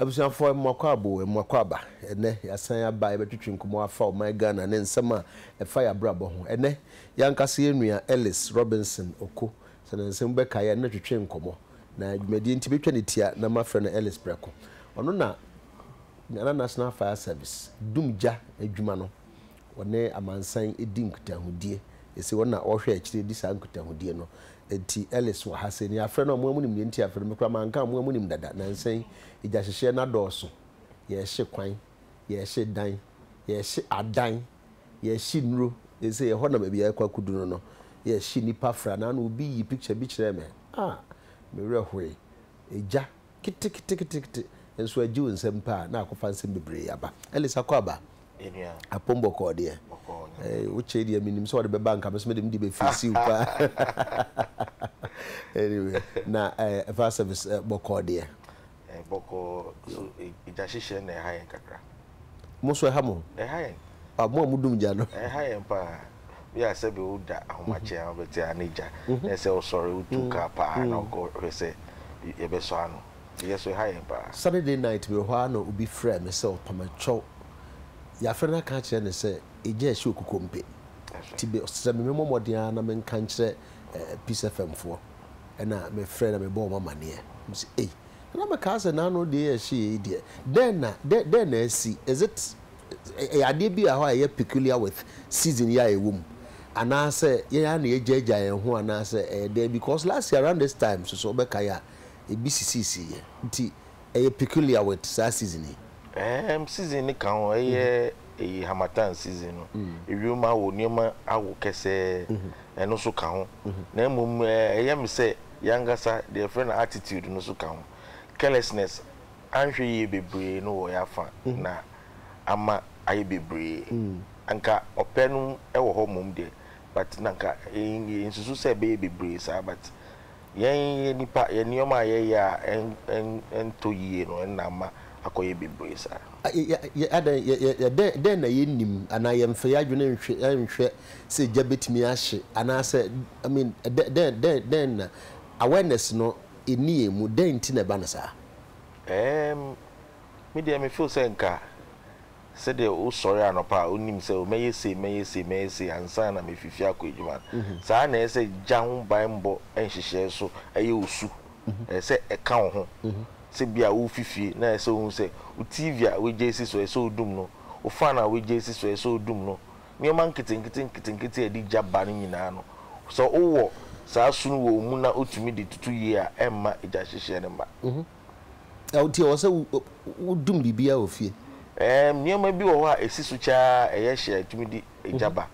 Abusuafoɔ, mo akwaaba o, mo akwaaba. Ɛnnɛ, yɛasan aba yɛbɛtwetwe nkɔmmɔ afa ɔman Ghana ne nsɛm a ɛfa yɛn abrabɔ ho. Ɛnnɛ, yɛn ankasa yɛn nua Ellis Robinson Oko, sɛ ne nsɛm bɛkae a, ne na twetwe nkɔmmɔ. Na dwumadie nti, mɛtwa ne tia na mafrɛ no Ellis prɛko. Ɔno na Ghana National Fire Service dum gya adwuma no, ɔne amansan di nkitahodie. Ɛsei ɔno na ɔhwɛ akyire di saa nkitahodie no. Enti Ellis wɔ ha sei. Nea afrɛ no a, mo ara monim deɛ nti a afrɛ no. Me koraa manka a, mo ara monim dada. Nansa yi, egyahyehyeɛ no adɔɔso. Yɛrehye kwan, yɛrehye dan, yɛrehye adan, yɛrehye nnuro. Seesei ɛhɔ na baabi a yɛrekɔ akɔdu no no, yɛrehye nnipa fra. Naano obi yii picture bi kyerɛɛ me. Ah, me werɛ hoe. Egya keteketekete nso agye wo nsam pɛ a, na akɔfa nsɛm bebree aba. Ellis akɔ aba? Apom bɔkɔɔ deɛ. Wo kyɛ deɛ menim sɛ ɔde bɛba nka me so mede mede bɛfeesi wo paa. Anyway, na fire service bɔkɔɔ deɛ. Bɔkɔɔ so egya hyehyɛ na ɛha yɛn kakra. Mo so ɛha mo? Ɛha yɛn. Ah, mo a mo dum gya no. Ɛha yɛn paa. Bi a sɛbi wo da ahomakye a wobɛte a na egya. Na ɛsɛ wosɔre wotu kaa paa na wokɔ hwɛ sɛ yɛbɛsɔ ano. Yɛ so ɛha yɛn paa. Saturday night mewɔ hɔ ara na obi frɛɛ me sɛ ɔpamakyɛw yɛafrɛ no aka akyerɛ no sɛ egya ɛhye Okukompe nti me ɔsrɛ me memmɔ mmɔden ara na menka nkyerɛ Peace FM foɔ ɛna mefrɛ na mebɔɔ wɔn amaneɛ mese ei na mekaa sɛ naano deɛ yɛ ɛhye yɛ yi deɛ dɛn na dɛn dɛn na asi is it ɛyɛ adeɛ bi a hɔ a ɛyɛ peculiar with season yi a ɛwɔ mu anaasɛ yɛn ara na yɛgyaagyaa yɛn ho anaasɛ ɛyɛ dɛn because last year around this time nso so wobɛkae a ebi sisiisii yɛ nti ɛyɛ peculiar with saa season yi. Ɛɛm season no ka ho ɛyɛ ɛyi harmattan season no ewiem awo nneɛma awo kɛsɛɛ ɛno nso ka ho na mmom ɛyɛ me sɛ yɛn ankasa deɛ yɛfrɛ no attitude no nso ka ho carelessness anhwɛ yie bebree no wɔ yɛn afa na ama ayɛ bebree anka ɔpɛ no wɔ hɔ mmom deɛ but na anka yɛnsusu sɛ ɛbɛyɛ bebree saa but Yɛn yɛ nnipa, yɛn nneɛma a yɛyɛ a ɛntɔ yie no na ama akɔyɛ bebree saa. Adɛn, yɛ, dɛn na yɛnnim anaa yɛmfa yɛn adwene nhwɛ, nhwɛ sɛ gya bɛtumi ahye anaasɛ, I mean, dɛn, dɛn, dɛn na, awareness no ɛnni yɛn mu, dɛn nti na ɛba no saa? Ɛɛm, me deɛ me feel sɛ nka Sɛdeɛ wosɔre anɔpa a wonim sɛ o mɛyɛ sei, mɛyɛ sei, mɛyɛ sei ansa na mafi fie akɔ adwuma no, saa ara na ɛyɛ sɛ gya ho banbɔ nhyehyɛe nso yɛ wo su. Ɛsɛ sɛ ɛka wo ho sɛ bi a worefi fie na ɛsɛ sɛ wohu sɛ wo TV a woagya asi so ɛsɛ sɛ wodum no, wo fan a woagya asi so ɛsɛ sɛ wodum no. Nneɛma nketenkete nketenkete a ɛde gya ba no nyinaa no, sɛ wowɔ saa su no wɔ wo mu na wotumi de toto yie a, ɛremma gya hyehyeɛ no mma. Nti ɛwɔ sɛ wodum biribiara wɔ fie? Ɛɛm, nneɛma bi wɔ hɔ a ɛsi so kyɛ ara a ɛyɛ hye a ɛtumi de gya ba.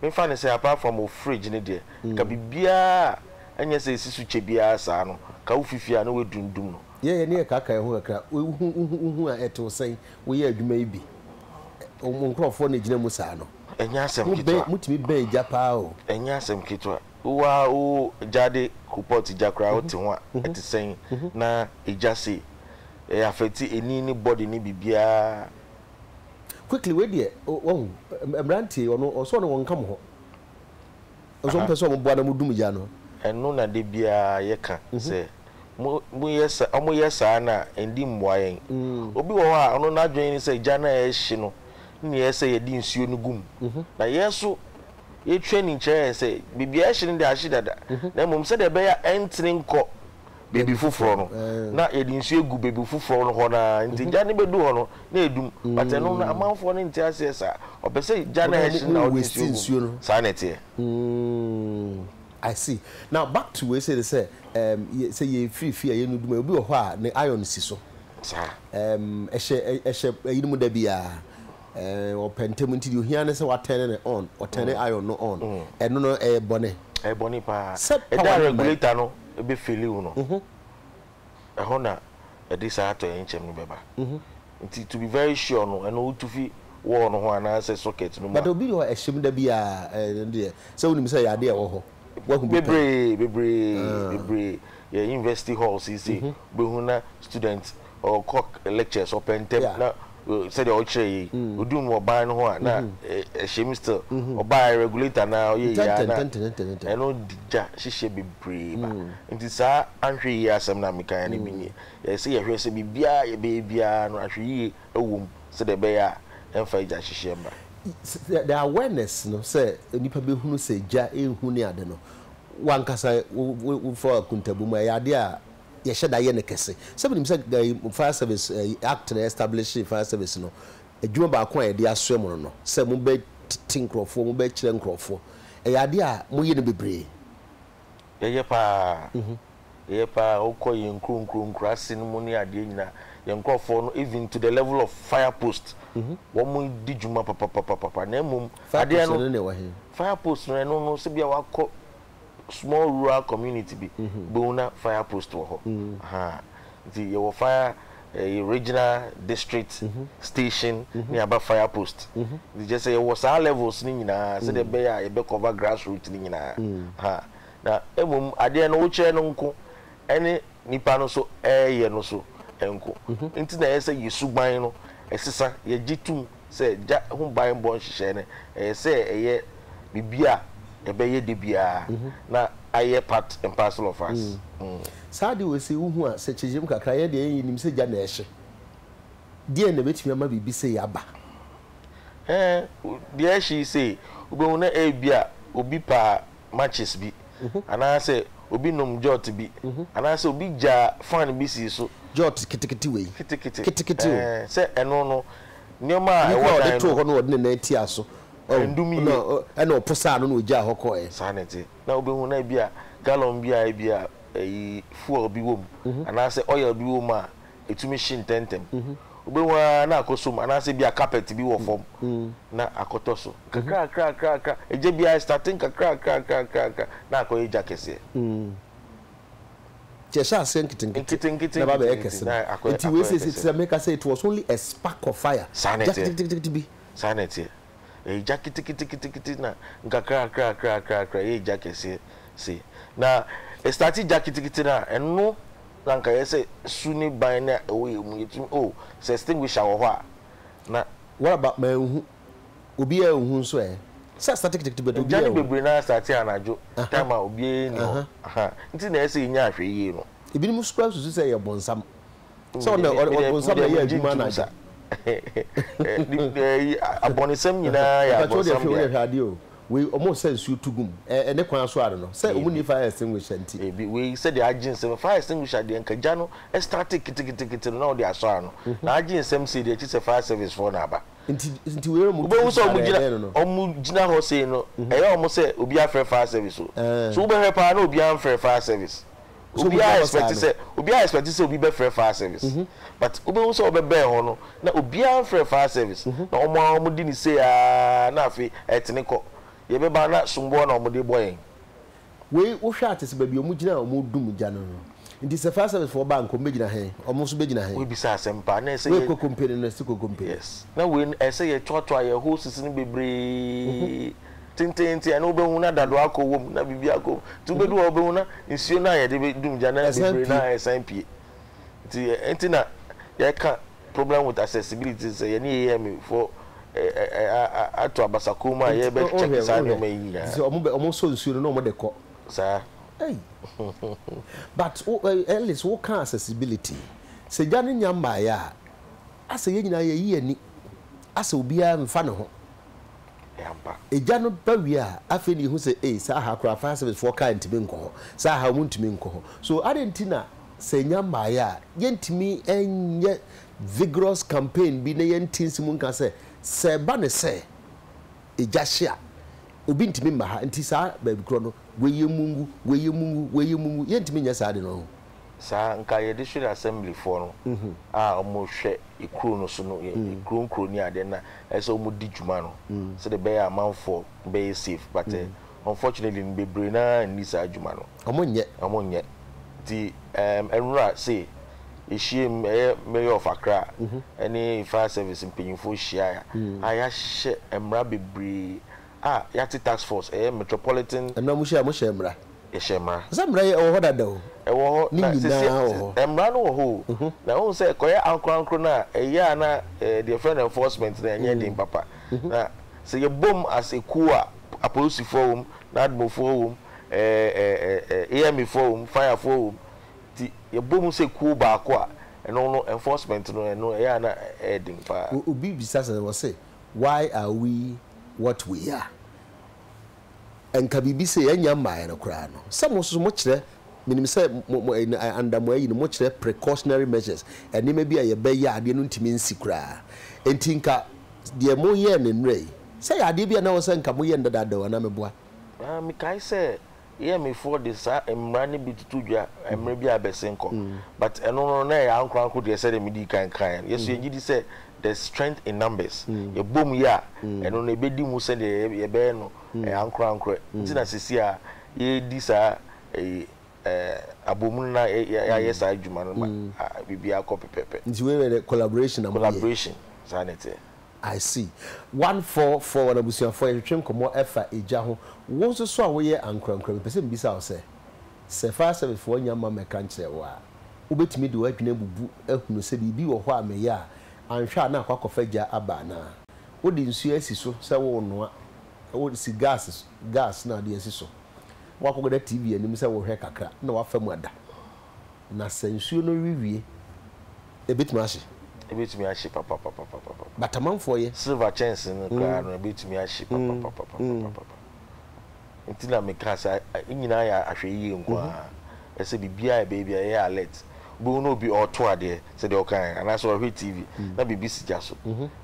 Memfa no sɛ apart from wo fridge no deɛ, nka biribiara a ɛnyɛ sɛ ɛsi so kyɛ biara saa no, nka wofi fie a na woadundum no. Yɛn yɛne yɛkaakae yɛn ho kakra, wohu wohu wohu a ɛte wo sɛn? Woyɛ adwuma yi bi, wo nkurɔfoɔ na ɛgyina mu saa no. Ɛnyɛ asɛm ketewa. Motumi bɛn gya paa o. Ɛnyɛ asɛm ketewa. Wo ara wo gyaade koropɔt gya koraa wote ho a ɛte sɛn na egya sei ɛ affect ani ne body ne biribiara. Quickly wei deɛ wahu mmeranteɛ yi ɔno ɔsɛ ɔno wɔnka mo ho nso wɔn pɛ sɛ wɔn boa na mo dum gya no. Ɛno na da biara yɛka sɛ mo yɛ sa wɔn yɛ saa no a ɛndi mmoa yɛn. Obi wɔ hɔ a ɔno n'adwene ne sɛ gya no a ɛrehye no na ɛyɛ sɛ yɛde nsuo no gu mu na yɛn nso Yɛtwa ani kyerɛ yɛn sɛ baabi a ɛhye no deɛ ahye dada, na mmom sɛdeɛ ɛbɛyɛ a ɛntene nkɔ baabi foforɔ no, na yɛde nsuo agu baabi foforɔ no hɔ no ara, nti gya no bɛdu hɔ no, na ɛdum. But ɛno no, amanfoɔ no nte aseɛ saa. Ɔpɛ sɛ gya no a ɛhye no na ɔde nsuo gu mu. Saa na ɛteɛ. I see. Now back to wei sei no sɛ, um, sɛ yɛfiri fie a yɛnnu dum a, obi wɔ hɔ a ne iron si so. Saa. Um, ɛhyɛ, ɛhyɛ ɛyi no mu da biara. Ɛɛ ɔpɛ ntɛm nti deɛ ohia ne sɛ watɛne ne on, ɔtɛne iron no on. Ɛno no ɛyɛ bɔne. Ɛyɛ bɔne paa. Sɛ Ɛda power a no mma. regulator no bɛ faili wo no, ɛhɔ na ɛde saa atoyerɛnkyɛm no bɛba. Nti to be very sure no, ɛno wotu fi wall no ho anaasɛ socket no mu But a. obi wɔ hɔ a ɛhyem da biara, ɛno deɛ sɛ wonim sɛ ɛyɛ adeɛ a ɛwɔ hɔ, woahu bi pɛn. Bebree, bebree, bebree. Yɛn university halls yi sei, wobɛhu na student ɔkɔ lectures, ɔpɛ ntɛm na. Sɛdeɛ ɔkyerɛ yi, ɔdum wɔ ban no ho a na ɛhyɛ mu still. Ɔbaa regulator na ɔyɛ yie a na ɛno de gya hyehyɛ bebree ba. Nti saa anhwɛ yie asɛm no a mekaeɛ no bi nie. Ɛsɛ sɛ yɛhwɛ sɛ biribiara a yɛbɛyɛ biara no ahwɛyie wɔ mu sɛdeɛ ɛbɛyɛ a ɛmfa gya hyehyeɛ mma. The awareness no sɛ nnipa bɛhunu sɛ gya ɛnhu ne ade no, wo ankasa wofa akuntabu mu a, ɛyɛ adeɛ a yɛhyɛ da yɛ no kɛse. Sɛ menim sɛ Fire Service Act na establish Fire Service no, adwuma baako a yɛde asoɛ mo no no, sɛ mobɛtete nkurɔfoɔ, mobɛkyerɛ nkurɔfoɔ. Ɛyɛ adeɛ a moyɛ no bebree. Yɛyɛ paa. Yɛyɛ paa. Wokɔ yɛn nkuro nkuro nkuraase no mu ne adeɛ nyinaa, yɛn nkurɔfoɔ no even to the level of fire post, wɔn di dwuma papapapapa. Na mmom Fire adeɛ post no, no na ɛwɔ he? Fire post no ɛno no sɛ bia wakɔ small rural community bi, wobɛhu na fire post wɔ hɔ. Ahaa. Nti yɛwɔ fire ɛyi regional, district, station ne aba fire post. Nti kyerɛ sɛ yɛwɔ saa levels no nyinaa sɛdeɛ ɛbɛyɛ a yɛbɛ cover grass root no nyinaa. Ahaa. Na mmom adeɛ no wokyerɛ no nko ɛne nipa no nso ɛreyɛ no so nko. Nti na ɛyɛ sɛ yɛ suban no ɛsesa, yɛgye tum sɛ gya ho banbɔ nhyehyɛe no, ɛyɛ sɛ ɛyɛ biribi a yɛbɛyɛ da biara na ayɛ part and parcel of us. Saa ade wei sei wohu a, sɛ kyekyem kakra, yɛn deɛ yɛn yɛnim sɛ gya na ɛhye. Deɛn na ɛbɛtumi ama biribi sei aba? Ɛɛ, deɛ ɛhye yi sei, wobɛhu na ebia obi paa matches bi, anaasɛ obi nom jot bi, anaasɛ obi gyaa fan bi sii so. Jot ketekete wei. Ketekete. Ketekete o. Ɛɛ, sɛ ɛno no, nneɛma a Obi ɛwɔ koraa a ɔde dan too no. hɔ na ɔde ne nan tiaa so. Ɛndum yie. Ɛna ɛna ɔposaa no na ɔgyaa hɔ kɔeɛ. Saa na ɛte. Na wobɛhu na ebia gallon bi a ebia ɛyi fuel bi wɔ mu, anaasɛ oil bi wɔ mu a ɛtumi hye ntɛmntɛm. Wobɛhu ara na akɔsɔ mu anaasɛ ebia carpet bi wɔ fam na akɔtɔ so. Nkakrakrakrakra, egya biara ɛstate nkakrakrakrakra na akɔyɛ gya kɛseɛ. Nti ɛhyɛ aseɛ nketenkete na ɛba bɛyɛ kɛse no. Nti wei seesei te sɛ meka sɛ it was only a spark of fire. Saa na Gya ɛteɛ. keteketekete bi. Saa na ɛteɛ. Ɛyɛ gya keteketekete na nkakrakrakrakra ɛyɛ gya kɛseɛ sei. Na ɛstate gya ketekete no a, ɛno na anka ɛyɛ sɛ su ne ban no a ɛwɔ yɛn mu yɛtumi oh sɛ extinguisher wɔ hɔ a na. What about manhu? Obiara anhu nso ɛ? Sɛ asate ketekete but Gya obiara no anhu. bebree no ara starte anadwo time a obiara nni hɔ aha nti na ɛyɛ sɛ yɛnya ahwɛyie no. Ebinom nso koraa susu sɛ ɛyɛ bonsam. Sɛ Medeɛ ɔno me deɛ ɔbonsam me na deɛ ɛyɛ megye adwuma ntum anadwo. sa. Abɔnesɛm nyinaa yɛ Mpakyɛ wodeɛ abɔnsam hwɛ wodeɛ dea. hwɛ adeɛ o. Wei ɔmo sɛ nsuo to gu mu. Ɛ ɛne kwan so ara no sɛ ɔmo Ebi. nni fire extinguisher nti. Ebi wei sɛdeɛ agye nsam fire extinguisher deɛ nka gya no starte ketekete no na wode asɔ ano. Na agye nsam sei deɛ kyesɛ fire service foɔ na aba. Nti nti wei ɔmo Wobɛhu tu sɛ gya ɔmo no gyina ɛdɛn no no. ɔmo gyina hɔ sei no ɛyɛ ɔmo sɛ obi afrɛ fire service o. So wobɛhwɛ paa na obiara mfrɛ fire service. So ɔmo gyina Obiara hɔ saa expect no. sɛ obiara expect sɛ obi bɛfrɛ fire service but wobɛhu sɛ wɔbɛbɛn hɔ no na obiara mfrɛ fire service na wɔn ara wɔn di no sei ara na afei ɛtene kɔ. Yɛbɛba na somboɔ na wɔde bɔ yɛn. Wei wohwɛ a kyesɛ baabi a wɔn gyina a wɔn dum gya no no nti sɛ fire service foɔ ba a nka wɔn bɛgyina he? Wɔn nso bɛgyina he? Wei bisa asɛm paa na ɛsɛ Wei yɛ. kokompene no ɛsi kokompene. Yes na wei no ɛsɛ yɛ toatoa yɛ hoses no bebree tenteenten ɛno wobɛhu na dadoa akɔ wom na biribi akɔ wom nti wobɛdu hɔ wobɛhu na nsuo no a yɛde bɛ dum gya no Ɛsan bebree no pue. a ɛsan pue nti ɛnti na yɛka problem with accessibility sɛ yɛne AMA foɔ ato abasakɔn mu a Nti yɛbɛ check wohwɛ saa wohwɛ nneɛma yi nti nyinaa. sɛ ɔmo bɛ ɔmo sɔ nsuo no na ɔmo de kɔ. Saa. Ei but wo Ellis wo ka accessibility sɛ gya no nya mmaeɛ a asɛ yɛn nyinaa yɛyi yɛn ani asɛ obiara nfa ne ho. Ɛyɛ ampa. Egya no ba wie a afei na yɛhu sɛ ei saa ha koraa fire service foɔ car ntumi nkɔ hɔ saa ha ɔmo ntumi nkɔ hɔ so adɛn nti na sɛ enya mmaeɛ a yɛntumi nyɛ vigorous campaign bi na yɛnte nsi mu nka sɛ sɛ ɛba no sɛ egya hye a obi ntumi mma ha nti saa baabi korɔ no wei yɛ mmu ngu wei yɛ mmu ngu wei yɛ mmu ngu yɛntumi nyɛ saa ade no ho. Saa nka yɛ district assembly foɔ no a wɔn hwɛ ekuro no so no ekuro nkuro ne adeɛ na ɛsɛ wɔn di dwuma no sɛdeɛ ɛbɛyɛ a amanfoɔ bɛyɛ safe but unfortunately no bebree naa nni saa dwuma no. Wɔn nyɛ. Wɔn nyɛ nti ɛɛm ɛnora sei yɛhyiam ɛyɛ mayor of Accra ɛne fire service mpanyinfoɔ hyiaeɛ a yɛahyɛ mmara bebree a yɛate task force ɛyɛ metropolitan. Ɛnora mo hyia mo hyɛɛ mmara. Yɛhyɛ mmara. Sɛ mmara yi ɛwɔ hɔ dada o. Ɛwɔ hɔ Ne na sisi nyinaa wɔ hɔ. Mmara no wɔ hɔ o. Na wohu sɛ ɛkɔyɛ ankorankoro no a, ɛyɛ a na deɛ yɛfrɛ no enforcement no ɛnyɛ den papa. Na sɛ yɛbom as ekuo a, apolisifoɔ wɔ mu, NADMOfoɔ wɔ mu, AMAfoɔ wɔ mu, firefoɔ wɔ mu. Nti yɛbom sɛ kuo baako a, ɛno no enforcement no ɛno ɛyɛ a na ɛyɛ den paa. Obi bisa sɛ, wɔse why are we what we are? Nka biribi sei ɛnnya mmaeɛ no koraa no, sɛ mo nso mokyerɛ, menim sɛ mo, mo, under mo ayi no, mokyerɛ precautionary measures, nneɛma bi a yɛbɛyɛ a adeɛ no ntumi nsi koraa. Enti nka deɛ moyɛɛ no nnora yi, sɛ ɛyɛ adeɛ bi a na ɛwɔ sɛ nka moyɛ no dadaada o, anaa meboa? Na mekae sɛ Yɛmefoɔ de saa mmara no bi toto dwa mmerɛ bi a abɛsen kɔ, but ɛno no na ɛyɛ ankoranko deɛ sɛdeɛ medii kan kaeɛ no. Yɛso yɛgye di sɛ there's strength in numbers. Yɛbom yɛ a, ɛno no ɛbɛdi mu sɛdeɛ yɛbɛyɛ no ankorankorɛ. Nti na seesei a yɛredi saa abomu no na yɛayɛ saa adwuma no ma biribiara kɔ pɛpɛɛpɛ. Nti wei yɛ collaboration na moyɛ? Collaboration, saa na ɛteɛ. I see. 1441 Abusuafoɔ yɛtwetwe nkɔmmɔ ɛfa egya ho. Wo nso so a woyɛ ankorankora mepɛ sɛ mebisa wo sɛ, sɛ fire service foɔ nnya mma mmɛka nkyerɛ wo a, wobɛtumi de w'adwene abubu ahunu sɛ biribi wɔ hɔ a meyɛ a anhwɛ a na akɔ akɔfa gya aba anaa? Wode nsuo asi so sɛ worenoa, wosi gas gas na wode asi so, na woakɔda TV anim sɛ worehwɛ kakra na woafa mu ada. Na sɛ nsuo no we wie, ɛbɛtumi ahye. Ɛbɛtumi ahye papapapapapa. But amanfoɔ yɛ. Silver kyɛnse no koraa no, ɛbɛtumi ahye papapapapapapa. Nti na mekaa sɛ, ne nyinaa yɛ ahwɛyie nko ara. Ɛsɛ biribiara a ɛbɛyɛ biara, yɛyɛ alert. Wobɛhu na obi ɔreto adeɛ, sɛdeɛ wokaeɛ no, anaasɛ ɔrehwɛ TV, na biribi si gya so.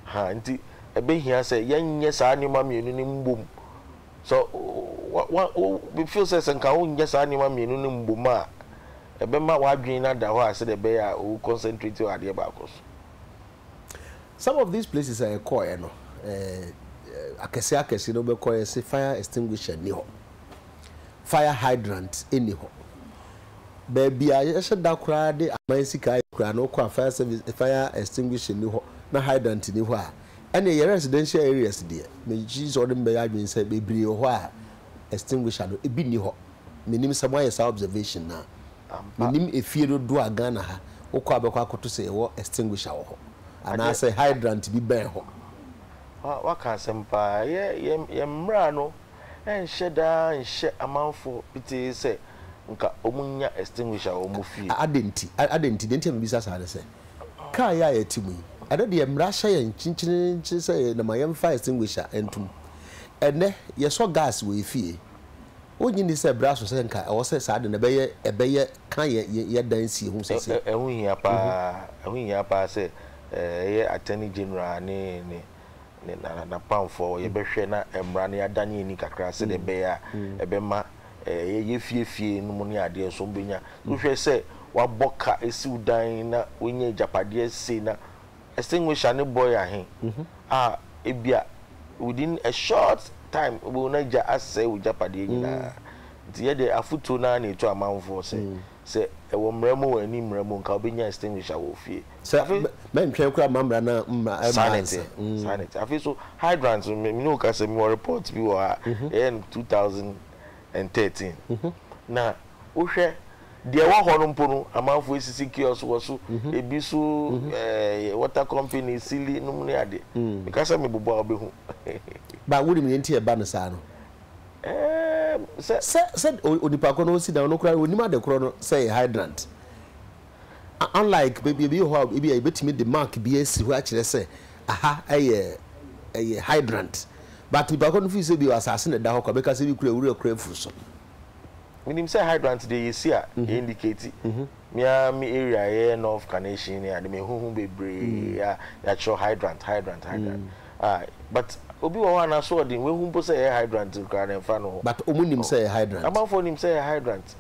Ha, nti ɛbɛhia sɛ yɛnyɛ saa nneɛma mmienu no mmom. So wa wa wo feel sɛ sɛ nka wonyɛ saa nneɛma mmienu no mbom a, ɛbɛma w'adwene no ada hɔ a sɛdeɛ ɛbɛyɛ a wo concentrate wɔ adeɛ baako so. Some of these places a yɛkɔeɛ no, eh, akɛseɛ akɛseɛ no wobɛkɔ yɛse fire extinguisher nni hɔ, fire hydrant nni hɔ. Baabi a yɛhyɛ da koraa de aman sika ayɛ koraa no wokɔ a fire service, fire extinguisher nni hɔ na hydrant nni hɔ a, Ɛnneɛ yɛn residential areas deɛ, megye di sɛ wode me bɛyɛ adwene sɛ bebree wɔ hɔ a extinguisher no ebi nni hɔ. Mennim sɛ moayɛ saa observation no a. Ampa. Mennim efie dodoɔ a Ghana ha wokɔ a bɛkɔ akɔto sɛ yɛwɔ extinguisher wɔ hɔ Adeɛ. anaasɛ hydrant bi bɛn hɔ. Wa waka asɛm paa. Yɛ yɛn yɛn mmara no nhyɛ da nhyɛ amanfoɔ petee sɛ nka wɔnnya extinguisher wɔ wɔn fie. Adɛn nti? Adɛn nti? Deɛ nti a mebisa saa ne sɛ, Kaa yi a yɛte mu yi, ɛno deɛ mmara hyɛ yɛn kyenkyerenkyen sɛ yɛnam a yɛmfa extinguisher nto mu. Ɛnnɛ, yɛsɔ gas wɔ yɛn fie. Wonnye nni sɛ ɛberɛ aso sɛ nka ɛwɔ sɛ saa ade no ɛbɛyɛ ɛbɛyɛ ka yɛn yɛn dan sie ho seesei? Ɛho hia paa, ɛho hia paa sɛ ɛyɛ Attorney General ne ne ne n'apamfoɔ yɛbɛhwɛ na mmara no yɛadane ani kakra sɛdeɛ ɛbɛyɛ a ɛbɛma yɛ fie fie no mu ne adeɛ nso wɔbɛnya. Wohwɛ sɛ wabɔ ka asi wo dan na woanya agyapadeɛ sei na extinguisher ne bɔ yɛ ahe a ebia within a short time wobɛhu na gya asɛe wo gyapadeɛ nyinaa. Nti yɛ deɛ afotuo no ara na yɛtu amanfoɔ sɛ sɛ ɛwɔ mmara mu o ɛnni mmara mu o nka wobɛnya extinguisher wɔ wo fie. Sɛ mɛntwɛn koraa mma mmara no mma Saa na ansa. ɛteɛ, saa na ɛteɛ. Afei nso hydrant no, me ne wo kasa yi mewɔ report bi wɔ ha a yɛyɛɛ no 2013. Na wohwɛ deɛ ɛwɔ hɔ no mpo no, amanfoɔ asisi kiosk wɔ so, ebi so ɛɛ water company, sili nom ne adeɛ. Meka sɛ mebobɔ a wobɛhu. But wonim deɛ nti a ɛba no saa no? Ɛɛm, sɛ. Sɛ sɛ onipa korɔ no ɔsi dan no koraa ɔnim ade korɔ no sɛ ɛyɛ hydrant. Unlike baabi ebi wɔ hɔ a ebi a yɛbɛtumi de mark bi asi hɔ akyerɛ sɛ aha ɛyɛ ɛyɛ hydrant. But nipa korɔ no feel sɛ bi wɔ asase na ɛda hɔ kwa bɛka sɛ bi kura wura kura afuru so. Menim sɛ hydrant deɛ yɛsi a yɛ indicate. Me ara me area a ɛyɛ North Carnation ne ade mehu ho bebree a yɛatwerɛ hydrant hydrant hydrant a but obi wɔ hɔ a n'asoɔden wahu mpo sɛ ɛyɛ hydrant koraa no ɛmfa ne ho. But wɔn nim sɛ ɛyɛ hydrant. Amanfoɔ nim sɛ ɛyɛ hydrant.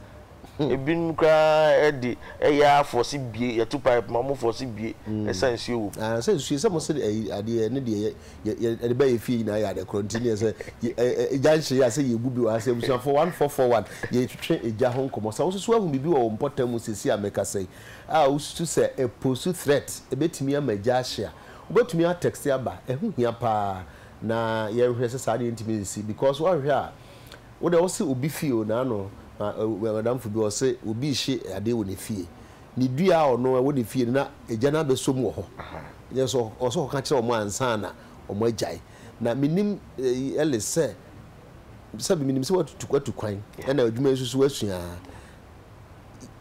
Ebinom koraa de ɛyɛ ara fɔse bue, yɛto pipe ma wɔn fɔse bue, ɛsa nsuo wɔ mu. Ah, sɛ nsuo, sɛ mo se ɛyi adeɛ ɛne deɛ yɛ yɛ yɛ ɛde bɛyɛ fie nyinaa yɛ ade korɔ nti ne yɛ sɛ yɛ ɛ ɛ egya nhye yɛ a sɛ yɛbu bi wɔ ha sɛ abusuafoɔ 1441 yɛtwetwe egya ho nkɔmmɔ sɛ wo nso so ahu biribi wɔ wo mpɔtam mu seesei a mekasa yi a wosusu sɛ ɛposu threat ɛbɛtumi ama egya ahye a wobɛtumi atɛxte aba ɛho hia paa na yɛnhwɛ sɛ saa deɛ ntumi nsi because woanhwɛ a Wo deɛ wose obi fie o naano M'adamfo bi ɔse obi rehye adeɛ wɔ ne fie. Ne dua a ɔno ɛwɔ ne fie no na egya no abɛsɔ mu wɔ hɔ. Nyɛ sɛ ɔsɛ ɔkɔka kyerɛ wɔn ansa na wɔn agyae. Na menim Ellis sɛ sɛbi menim sɛ watu watu kwan ɛna adwuma yi nso so wasua.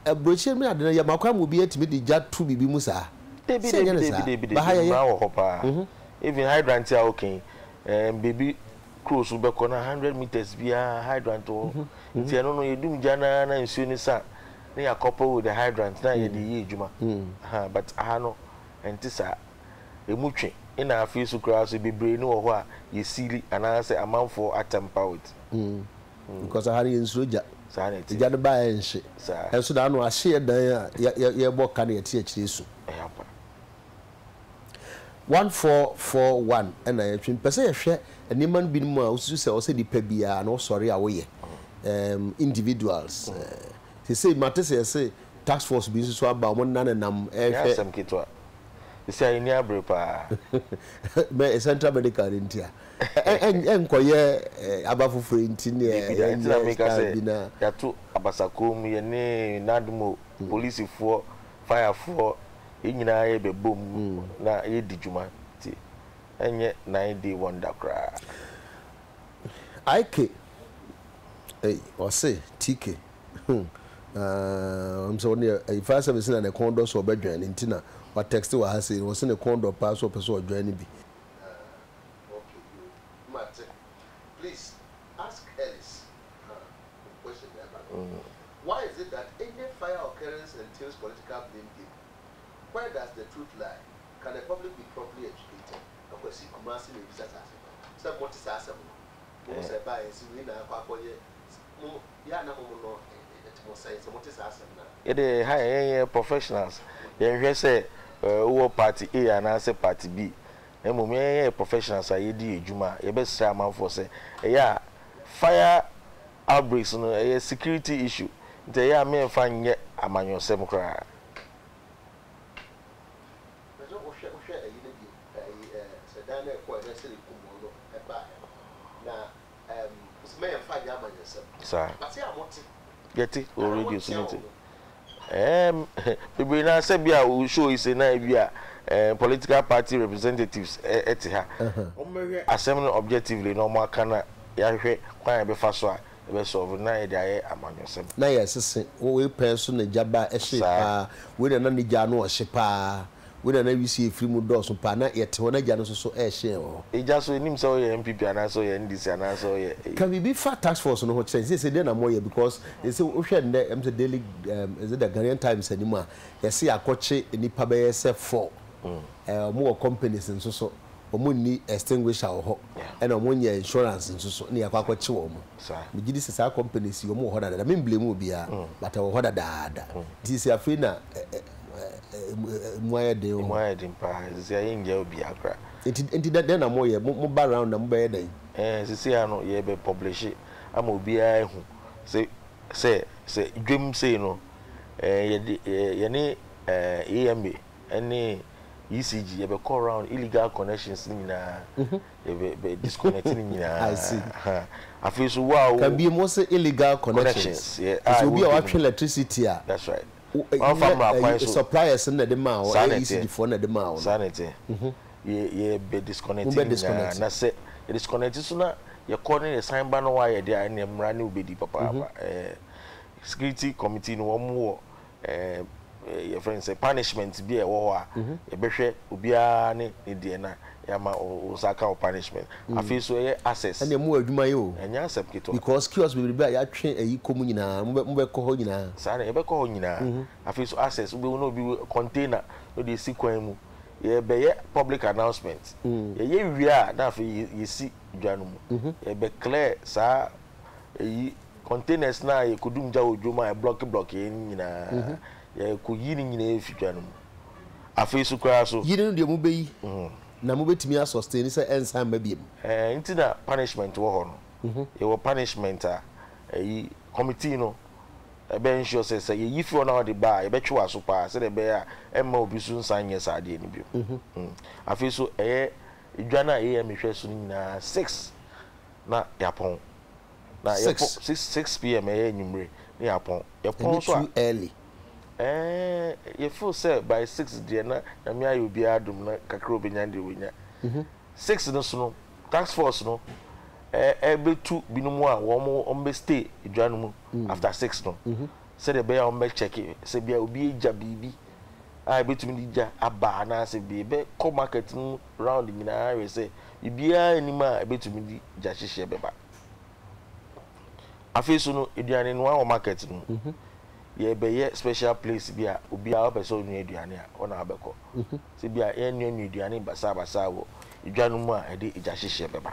Aburokyire mu ade no yɛma kwan ma obi atumi de gya to biribi mu saa. Dabi Sɛ ɛnyɛ dabi ne dabi saa. dabi Ba ha dabi yɛyɛ. mmara wɔ hɔ paa. Even hydrant a woka yi, ɛɛm baabi kuro so bɛkɔ na 100 meters biara hydrant wɔ hɔ. Nti ɛno no yɛdum gya no ara na nsuo no sa na yɛ couple with the hydrant na yɛde yɛ adwuma. Ahaa but aha no ɛnte saa. Ɛmu twe ɛna afei so koraa so bebree no wɔ hɔ a yɛ siili anaasɛ amanfoɔ atamper with. Because aha no yɛnsuro gya. Saa na ɛte. Gya no ba a ɛnhye. Saa. Ɛnso na ano ahye yɛ dan a yɛbɔ ka na yɛte akyire su. Ɛyɛ ampa. 1441 na yɛtwe. Mepɛ sɛ yɛhwɛ nneɛma no binom a wosusu sɛ ɔsɛ nipa biara na ɔsɔre a woyɛ. Um, individuals. Sesei mate sɛ yɛse task force bi nso so aba wɔn nna nenam Ɛnyɛ ɛrehwɛ. asɛm ketewa. Sesei a yɛnni abere paa. Mɛ Central Medical no nti a. Ɛnkɔyɛ aba foforɔ yi nti ne Dabi da, ɛnti na yɛnyɛ meka style sɛ bi na. yɛato abasakoɔ mu, yɛne NADMO, polisifoɔ, firefoɔ, yɛn nyinaa yɛbɛbom na yɛdi dwuma nti ɛnyɛ nine day wonder koraa. IK ei ɔse TK hmm aah ɔnim sɛ ɔne ɛyi fire service na ne kɔn dɔ sɛ ɔbɛ join nti na wa text wɔ ha sei no ɔse ne kɔn dɔ paa sɛ ɔpɛ sɛ ɔjoin bi. Ah okay yoo mate please ask Ellis huh question na ɛba no why is it that any fire occurrence entails political blame game where does the truth lie can the public be properly educated Akwasi Kumasi na ebisa saa asɛm no sɛ mote saa asɛm no mohu sɛ ɛbaeɛ sɛ wei na akɔ akɔyɛ mo yɛ a na mo no ɛte mo sɛn sɛ mote saa asɛm no a. Yɛde ha yɛn yɛ professionals yɛnhwɛ sɛ wowɔ party A anaasɛ party B na mmom yɛn yɛ professionals a yɛdi yɛn adwuma a yɛbɛsrɛ amanfoɔ sɛ ɛyɛ a fire outbreaks no ɛyɛ security issue nti ɛyɛ a menfa nyɛ amanyɔsɛm koraa. Pɛ sɛ wohwɛ wohwɛ ayi no bio ayi ɛɛ sɛ dan no a ɛkɔɛ na sɛ ekum wɔn no ɛbaeɛ no na ɛɛm sɛ mɛyɛ nfa nyɛ amanyɔsɛm Saa. but sɛ a mote Yɛte wɔ na radio so motea no te. wɔn. Ɛɛm bebree no ara sɛ bi a wo show yi se na ebi a ɛɛ political party representatives ɛte ha. Wɔbɛhwɛ asɛm no objectively na wɔaka na yɛahwɛ kwan a yɛbɛfa so a yɛbɛ solve na yɛde ayɛ amanyɔsɛm. Na yɛsese, wo wei pɛn so na gya ba hyee Saa. paa, wei na na ne gya ano ɔhye paa, wei na na wisie firi mu dɔɔso paa, na yɛte hɔ na gya no nso so rehye yɛn wɔ hɔ. Egya so, yɛnnim sɛ woyɛ NPP anaasɛ woyɛ NDC anaasɛ woyɛ eyi. Ka biribi fa task force no ho kyerɛ yɛn, seesei deɛn na moyɛ because seesei wohwɛ nnɛ ɛm sɛ Daily ɛm is it the Ghanaian Times anim a, yɛse yɛakɔkye nnipa bɛyɛ sɛ four, ɛɛ wɔn wɔ companies nso so. Wɔn nni extinguisher wɔ hɔ ɛna wɔn nyɛ insurance nso so ɛna yɛakɔ akɔkye wɔn. Megye di sɛ saa companies yi wɔn wɔ hɔ dadaada. Me mblame obiara but ɛwɔ hɔ dadaada. Nti sɛ afei na ɛmu ayɛ den wɔ Ɛmu hɔ. ayɛ den paa. Sisi a yɛngyae obiara koraa. Nti nti dɛn na moyɛ? Mo mo ba round na mobɛyɛ dɛn? Ɛɛ sisi a no yɛbɛ publish ama obiara ahu sɛ sɛ sɛ dwam sei no ɛɛ yɛde yɛne ɛɛ AMA ɛne ECG yɛbɛkɔ round illegal connections no nyinaa yɛbɛ bɛ disconnect no nyinaa I see. Aha. Afei so wo a wo Ka bio mo se illegal connections. Connections yeah Nti a obi ɛwɔ a dwam watwe no. electricity a That's right. wo eh, Wamfa nyɛ mmara ɛyi kwan so. suppliers no na ɛde maa wo Saa ɛyɛ na ECG ɛteɛ. foɔ na ɛde maa wo no. Saa na ɛteɛ. Yɛ yɛbɛ disconnect Mo no bɛ nyinaa disconnect. na sɛ yɛ disconnect so na yɛkɔ ne yɛsan ba na wayɛ deɛ a ɛnneɛ mmara ne wo bɛdi papaapa. Ɛɛ security committee no wɔn wɔ ɛɛ yɛfrɛ no sɛ punishment bi a ɛwɔ hɔ a yɛbɛhwɛ obiara ne ne deɛ na yɛama wo nsa aka wo punishment. Afei nso ɛyɛ access. Ɛnneɛ mowɔ adwuma yɛ o. Ɛnyɛ asɛm ketewa. Because kiosk bebrebe a yɛatwe ayi kɔ mu nyinaa mobɛ mobɛkɔ hɔ nyinaa. Saa na yɛbɛkɔ hɔ nyinaa. Afei nso access wobɛhu na obi container na ɔde asi kwan mu. Yɛrebɛyɛ public announcement. Yɛyɛ wie a na afei yɛsi dwa no mu. Yɛbɛ clear saa eyi Containers no a yɛkɔdum gya wɔ dwom a ɛblɔke blɔke yɛn no nyinaa, yɛkɔyi ne nyinaa fi dwa no mu. Afei so koraa so. Yi no deɛ mobɛyi na mobɛtumi a sustain sɛ ɛnsan mma biom. Ɛɛ nti na punishment wɔ hɔ no. Yɛwɔ punishment a ɛyi committee no ɛbɛ ensure sɛ sɛ yɛyi fi hɔ na wɔde ba a yɛbɛtwe w'aso paa sɛdeɛ ɛbɛyɛ a ɛmma obi so nsan nyɛ saa adeɛ no biom. Afei so ɛyɛ dwa no a AMA hwɛ so no nyinaa 6 na yɛapɔn. Na yɛpɔ 6. 6 6 pm ɛyɛ anwummere na yɛapɔn. Yɛpɔn Ɛnyɛ nso a. too early? Ɛɛ, yɛ feel sɛ by 6 deɛ na Nyame ayɛ obiara adom na kakra a ɔbɛnya no deɛ wanya. 6 no so no, task force no ɛbɛtu binom a wɔn wɔn bɛ stay dwa no mu after 6 no sɛdeɛ ɛbɛyɛ a wɔn bɛ check sɛ bia obi agya biribi a ɛbɛtumi de gya aba anaasɛ bi ɛbɛkɔ market no mu round nyinaa ahwɛ sɛ biribiara nnim a ɛbɛtumi de gya hyehyeɛ bɛba. Afei so no, aduane noa wɔ market no mu. Yɛbɛyɛ special place bi a obiara ɔpɛ sɛ ɔnoa aduane a, hɔ na wabɛkɔ. Sɛ bi a yɛnnoanoa aduane basaabasaa wɔ dwa no mu a ɛde gya hyehyeɛ bɛba.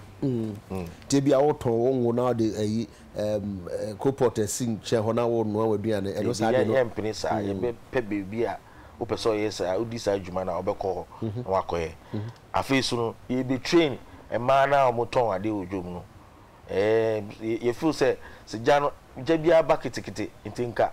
Nti ebia wotɔn wo ngo na wode ayi ɛɛm coalpot asi nkyɛn hɔ na worenoa w'aduane, ɛno saa Dabi, deɛ no. yɛmpene saa. Yɛbɛpɛ baabi a wopɛ sɛ ɔyɛ saa, wodi saa dwuma no a, wobɛkɔ hɔ na woakɔyɛ. Afei so no, yɛbɛ train mmaa no a wɔtɔn adeɛ wɔ dwam no. Ɛɛ, yɛ feel sɛ, sɛ gya no, gya biara ba ketekete, nti nka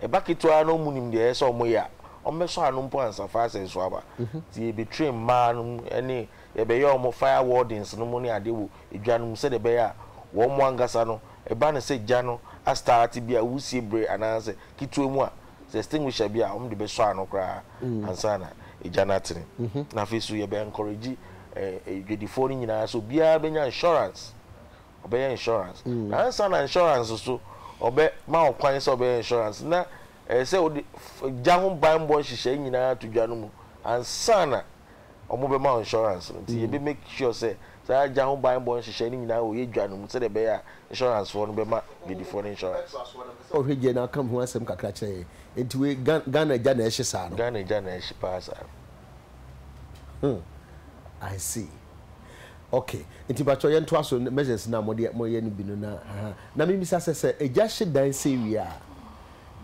ɛba ketewa na wɔn nim deɛ ɛyɛ sɛ wɔn yɛ a, wɔn bɛsɔ ano mpo ansa fire service foɔ aba. Nti yɛbɛ train mmaa no mu ɛne yɛbɛyɛ wɔn fire wardens no mu ne adeɛ wɔ dwa no mu sɛdeɛ ɛbɛyɛ a wɔn ankasa no, ɛba no sɛ gya no astarte bi a wusie bere anaasɛ ketewa mu a, sɛ extinguisher bi a wɔn de bɛsɔ ano koraa ansa na egya no atene. Na afei nso yɛbɛ encourage dwadifoɔ no nyinaa sɛ obiara bɛnya insurance, ɔbɛyɛ insurance. Na ansa na insurance nso ɔbɛ ma wo kwan sɛ ɔbɛyɛ insurance na ɛyɛ sɛ wode gya ho banbɔ nhyehyɛe nyinaa to dwa no mu ansa na wɔn bɛma wo insurance no. Nti yɛbɛ make sure sɛ saa gya ho banbɔ nhyehyɛe no nyinaa wɔ yɛ dwa no mu sɛdeɛ ɛbɛyɛ a insurance foɔ no bɛma dwadifoɔ no insurance. Mepɛ sɛ ɔhwɛ gya na aka ho asɛm kakra kyerɛ yɛn. Nti wei Ghana gya na ɛhye saa no? Ghana gya na ɛhye paa saa no. Hmm I see. Okay. Nti mpakyɛw yɛntoa so measures no a mode moyɛ no bi no na aha. Na mebisa sɛ sɛ egya hye dan sei wie a,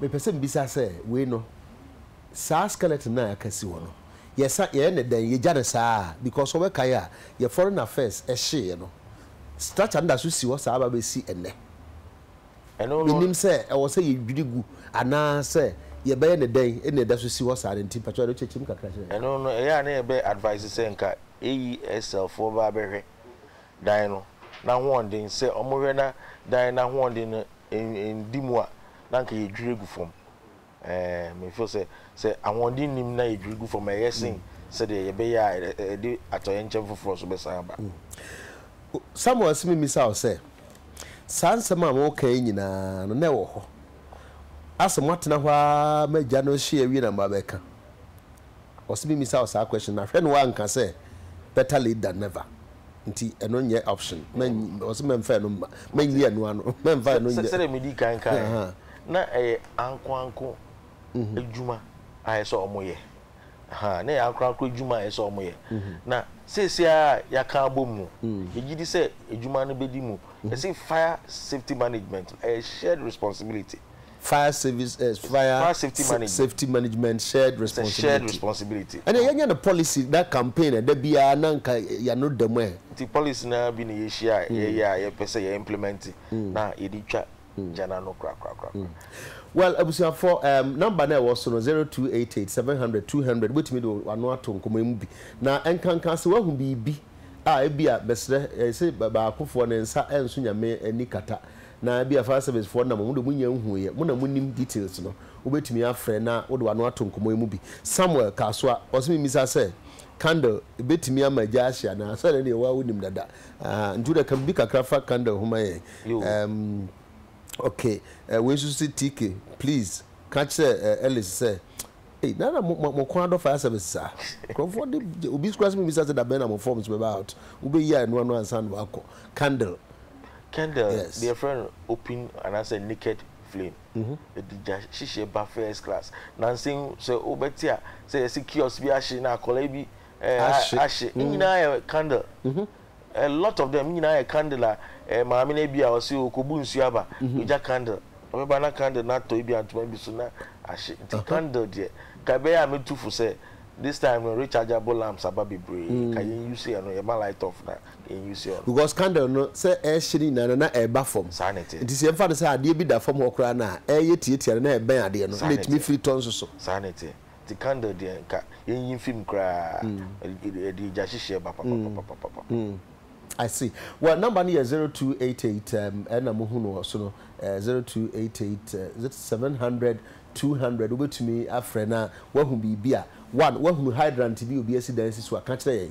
mepɛ sɛ mebisa sɛ wei no saa skeleton no a aka si hɔ no Yɛsa yɛyɛ no dɛn? Yɛgya no saa a? Because wɔbɛkae a, yɛ foreign affairs hyeeɛ no, structure no da so si hɔ saa ba bɛsi ɛnnɛ. Ɛno no. Mennim sɛ ɛwɔ sɛ yɛdwiri gu anaa sɛ yɛbɛyɛ no dɛn ɛna ɛda so si hɔ saa no nti mpakyɛw ɛno kyerɛkyerɛ mu kakra kyerɛ yɛn. Ɛno no, ɛyɛ a na yɛbɛ advice sɛ nka AESL foɔ ba bɛhwɛ dan no n'ahoɔden, sɛ wɔhwɛ na dan no ahoɔden no ndi mu a, na anka yɛdwiri agu fam. Ɛɛ, me feel sɛ, sɛ ahoɔden nnim na yɛdwiri gu fam a, ɛyɛ sen sɛdeɛ yɛbɛyɛ a ɛde atɔyɛnkyɛm foforɔ nso bɛsan aba. Samuel se memmisa wo sɛ, saa nsɛm a moreka yi nyinaa no, na ɛwɔ hɔ? Ase moatena hɔ ara ma agya no ahye awie na moabɛka? Ɔse memmisa wo saa question no, na hwɛ na woanka sɛ better late than never. Nti ɛno nyɛ option. Ɔse mɛmfa ɛno mma, mɛnyi ɛno ano, mɛmfa ɛno nyɛ. Sɛdeɛ medii kan kaeɛ no, na ɛyɛ ankoanko adwuma a ɛsɛ sɛ wɔyɛ. Ahaa, na ɛyɛ ankorankoro adwuma a ɛsɛ sɛ wɔyɛ. Na seesei ara a yɛaka abom no, yɛgye di sɛ adwuma no bɛdi mu. Yɛse fire safety management no, ɛyɛ shared responsibility. Fire service eh, fire, fire safety management, safety management shared responsibility. Shared responsibility. Ɛnna yɛnyɛ no policy na campaign ɛda biara na nka yɛano da mu ɛ. Nti policy no ara bi na yɛhyia a yɛyɛ a yɛpɛ sɛ yɛ implement na yɛde twa gya no ano korakorakora. Well abusuafoɔ um, number no a ɛwɔ so no 0288 700 200 wobɛtumi de w'ano ato nkɔmmɔ yi mu bi na ɛnkanka sɛ woahu biribi a ebia bɛsrɛ ɛsɛ baakofoɔ ne nsa ɛnso Nyame ani kata Na ebia fire service foɔ nam ɔmo deɛ ɔmo nnya nhuuiɛ, mo na mo nim details no, wobɛtumi afrɛ na wode w'ano ato nkɔmmɔ yi mu bi. Samuel Kasoa, ɔse memmisa sɛ, candle bɛtumi ama gya ahye anaa? Sɛ ɛno deɛ woa wonim dada. Ahaa, nti wodeɛ ka biribi kakra fa candle ho ma yɛn. Ɛɛm, ok, wei nso se TK, please ka kyerɛ Ellis sɛ, ei, na na mo, mo kɔn adɔ fire service saa? Nkurɔfoɔ de, obi koraa se memmisa sɛ dabɛn na mo forms bɛba out? Wobɛyi a ɛno ano ansa na woakɔ. Candle. Candle deɛ yɛfrɛ no open anaasɛ naked flame. Ɛde gya hyehyeɛ ba first class. Nansa yi sɛ wobɛte a sɛ yɛse kiosk bi ahye na akwadaa bi ahye. Ne nyinaa yɛ candle. A lot of them ne nyinaa yɛ candle a maame no ebi a ɔse ɔkɔbu nsuo aba ɔgya candle. Ɔbɛba na candle no atɔ ebi a ntoma bi so na ahye. Nti candle deɛ nka ɛbɛyɛ a mɛtu fo sɛ this time no rechargeable lamps aba bebree nka yɛn use ɛno yɛma light off na. Because candle no sɛ ɛrehye no nyinaa no na ɛreba fam. Saa na ɛteɛ. Nti sɛ yɛmfa no sɛ adeɛ bi da fam hɔ koraa no a, ɛreyɛ tiatia no na ɛbɛn adeɛ no Saa na na ɛtumi ɛteɛ. firi tɔ nso so. Saa na ɛteɛ. Nti candle deɛ nka yɛnyi mfi mu koraa. Ɛde egya hyehyeɛ ba papapapapapa. I see. Well, number no yɛ 0288 um, ɛna mohu no wɔ so no, 0288 is it 700 200 wobɛtumi afrɛ na woahu biribi a, one, woahunu hydrant bi obi asi dan si so a, ka kyerɛ yɛn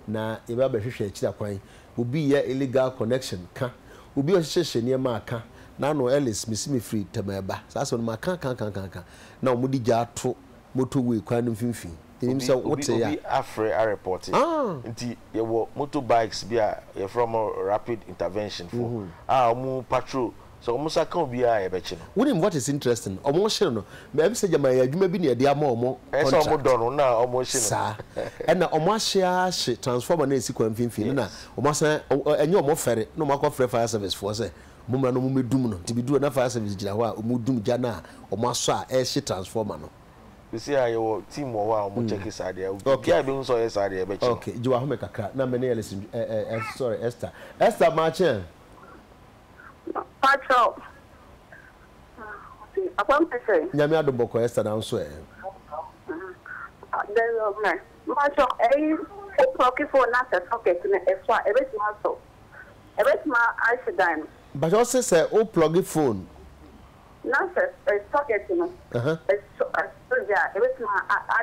na yɛbɛba bɛhwehwɛ akyiri akwan. Obi reyɛ illegal connection, ka. Obi a ɔhyehyɛhyehyɛ nneɛma a, ka. N'ano, Ellis, mesi mefiri Tema ɛba. Saa asɛm no maka ka ka ka ka na wɔde gya ato motorway kwan no mfimfini. Menim Obi sɛ obi wotee a. obi afrɛ arepɔte. Nti yɛwɔ motor bikes bi a yɛfrɛ wɔn rapid intervention foɔ a wɔn patrol sɛ wɔn nsa ka obiara a yɛbɛkye no. Wonim what is interesting? Wɔn hyere no, ɛm sɛ gyama ɛyɛ adwuma bi na yɛde ama wɔn Ɛyɛ sɛ wɔn contract. dɔ no na wɔn hye no. Saa. Ɛna wɔn ahye ara hye transformer no a ɛsi kwan mfimfini no na Yes. wɔn asan, ɛnyɛ wɔn fɛre na wɔn akɔfrɛ fire service foɔ sɛ wɔn mmra na wɔn mmɛdum no. Nti meduru hɔ na fire service gyina hɔ a wɔredum gya no a wɔn asɔ a ɛrehye transformer no. Sesei a yɛwɔ team wɔ hɔ a wɔn check saa adeɛ. Okay. Obiara a yɛbɛhu sɛ ɔyɛ saa adeɛ yɛbɛkye no. Okay, gye w'ahome kakra na me ne Ellison, ɛ ɛ ɛ sorry Esther. Esther maakye ɛ? Patrɔ, akwan te sɛn? Nyame adom bɔkɔɔ Esther na wo nso ɛ? Dɛn Mpatsɔ ɛyi wo plɔki phone na sɛ socket no ɛsɔ a ɛbɛtumi asɔ ɛbɛtumi ahye dan no. Mpatsɔ wo se sɛ wo plɔgi phone. Na sɛ socket no ɛsɔ ɛsɔ gya a ɛbɛtumi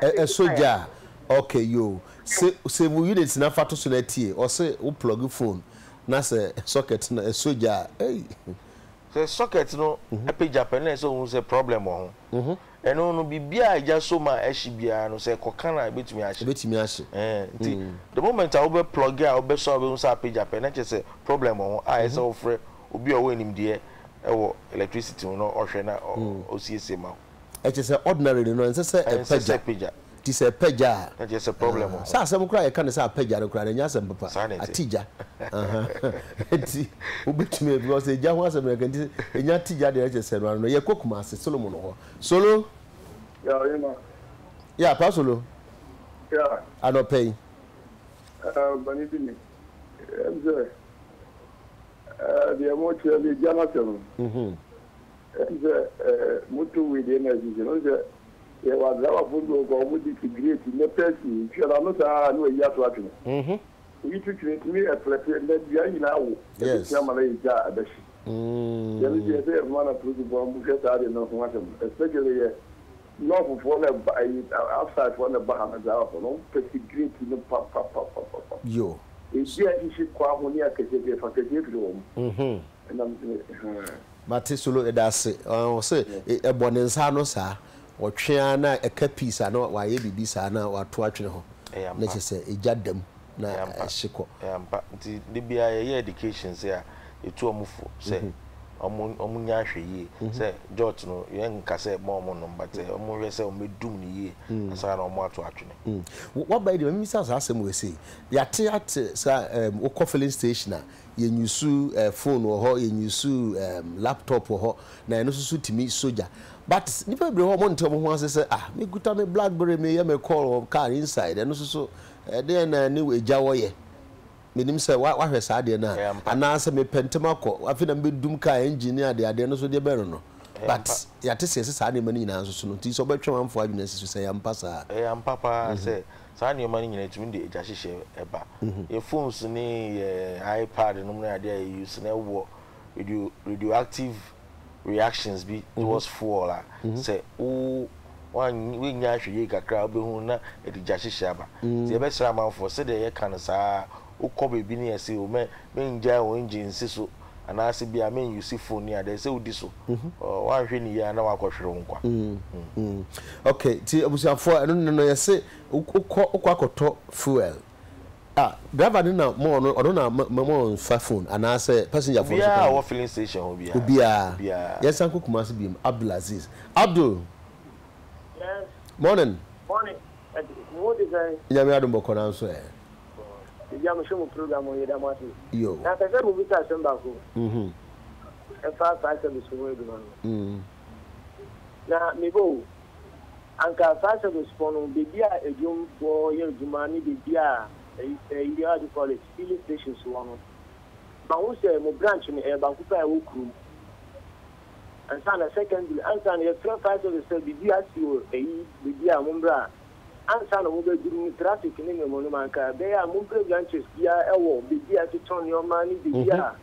ahye Ɛsɔ gya a ok yoo se save wo units na fa to so na tie ɔse wo plɔgi phone na sɛ socket no ɛsɔ gya a ei. Sɛ socket no pagya pɛ na ɛsɛ sɛ ohu sɛ problem wɔ ho. Ɛno no biribiara a egya sɔ mu a ɛhye biara no sɛ ɛkɔka no a ebetumi ahye. Ebetumi ahye. Ɛɛ nti the moment a wobɛ plug a wobɛsɔ a wobɛhu sɛ apagya pɛ na kyerɛ sɛ problem wɔ ho a ɛsɛ sɛ wofrɛ obi a ɔwɔ nimdeɛ wɔ electricity ho na ɔhwɛ na ɔsiesie ma wo. Ɛkyerɛ sɛ ordinarily no ɛnsɛ sɛ Ɛnsɛ sɛ ɛpagya. ɛpagya. Nti sɛ ɛpagya a. Na kyerɛ sɛ problem wɔ ho. Sɛ asɛm koraa a yɛka no sɛ apagya no koraa no ɛnyɛ asɛm papa. Saa na ɛte. Ate gya. Aha. Nti wobɛtumi because egya ho asɛm na yɛka nti ɛnya te gya deɛ na kyerɛ sɛ ɛno ano no. Yɛkɔ Kumasi, Solomon hɔ. Solo. Yeah, Oyema. Yeah, Pa Solo. Yeah. Anɔpa yi. Uh, bani bi ni. Ɛm sɛ, uh, deɛ mo kyerɛ no egya no asɛm no. Mhm. Ɛm sɛ, uh, motorway deɛ na ɛsisi no sɛ yɛwɔ adrabafoɔ bi wɔ hɔ a wɔn de sigaret ne pɛsi ntwea no ano saa na wɔayi ato atwene. Mhm. Oyi to twene tumi ɛprɛte ɛnɛ dua nyinaa wo. Yes. Ɛbɛtumi ama no ayɛ gya a ɛbɛhye. Yɛno deɛ ɛsɛ yɛsoma na polisifoɔ no hwɛ saa deɛ no ho asɛm no especially yɛ nɔɔfofoɔ na ɛba ayi outside foɔ na ɛba ha no driverfoɔ no wɔn pɛ sigreti no papapapapa Yo. ebi a ɛhyehye kɔ aho ne akɛseɛ deɛ fa kɛseɛ firi wɔn ɛnam sɛ Mate Solo yɛda ase ɔse ɛbɔ ne nsa ano saa ɔtwe ara na ɛka piece a na wayɛ biribi saa na wato atwene hɔ Ɛyɛ na ampa. kyerɛ sɛ egya da mu na Ɛyɛ ampa. ɛhye kɔ. Ɛyɛ ampa. Nti da biara yɛyɛ education sɛ a yɛtu wɔn fo sɛ wɔn wɔn nyɛ ahwɛyie sɛ jot no yɛnka sɛ mma wɔn nnom but wɔn nhwɛ sɛ wɔn bɛdum no yie ansa na wɔn ato atwene. Waba yi deɛ ma memmisa wo saa asɛm wei sei, yɛate ate sɛ ɛɛm wokɔ filling station a yɛnyusu eh, phone wɔ hɔ, yɛnyusu eh, laptop wɔ hɔ, na ɛno nso so tumi sɔ gya. But nnipa bebree hɔ wɔnte wɔn ho ase sɛ ah, mekuta me blackberry meyɛ me call wɔ car inside, ɛno nso so ɛdeɛn na ɛne egya wɔ yɛ? Menim sɛ wahwɛ saa adeɛ no a, anaasɛ mepɛ ntɛm akɔ, afei na mebɛdum car engine ne adeɛ adeɛ no so deɛ bɛn no no. But yɛate sɛ yɛsɛ saa nneɛma no nyinaa nso so no, nti sɛ wobɛtwe amanfoɔ adwene asi so sɛ ɛyɛ ampa saa. Ɛyɛ ampa paa sɛ Saa nneɛma no nyinaa ɛtumi de egya hyehyɛ ba. Yɛn phones ne yɛn iPad nom ne adeɛ a yɛ use no ɛwɔ radio radioactive reactions bi towards fuel a sɛ wo woannya ahwɛyie kakra a wobɛhu na ɛde gya hyehyɛ aba. Nti yɛbɛsrɛ amanfoɔ sɛdeɛ yɛka no saa wokɔ baabi ne yɛse o mɛ mengyae wo engine nsi so anaasɛ bia men use phone ne adeɛ ɛsɛ wodi so woanhwɛ ne yie a na woakɔhwere wo nkwa. Ok nti abusuafoɔ ɛno no no yɛse wokɔ wokɔ akɔtɔ fuel a driver no na mo ɔno ɔno na mo mo nfa phone anaasɛ passenger foɔ no nso Obiara ka a ho ɔwɔ filling station hɔ biara obiara obiara. yɛnsan kɔ Kumasi biom Abdul Aziz Abdul Yes. morning. Morning. Mo te sɛn? Nyame adom bɔkɔ nanso ɛ. Biribi a mohwɛ mo program yi yɛda mo ase. Yo. Na pɛ sɛ mobisa asɛm baako. Ɛfa fire service ho adwuma no. Na mebɔ o, anka fire service foɔ no baabi a adwumfoɔ yɛ adwuma ne baabi a ɛyi how do you call it filling stations wɔ no, mahu sɛ mo branch no ɛyɛ baako pɛ a ɛwɔ kurom. Ansa na secondly, ansa na yɛfrɛ fire service sɛ biribi asi wɔ ɛyi baabi a mommra a. Ansa na wɔbɛduru no traffic ne nneɛma no mu anka ɛbɛyɛ a mompɛ branches biara wɔ baabi a yɛtotɔn nneɛma ne baabi a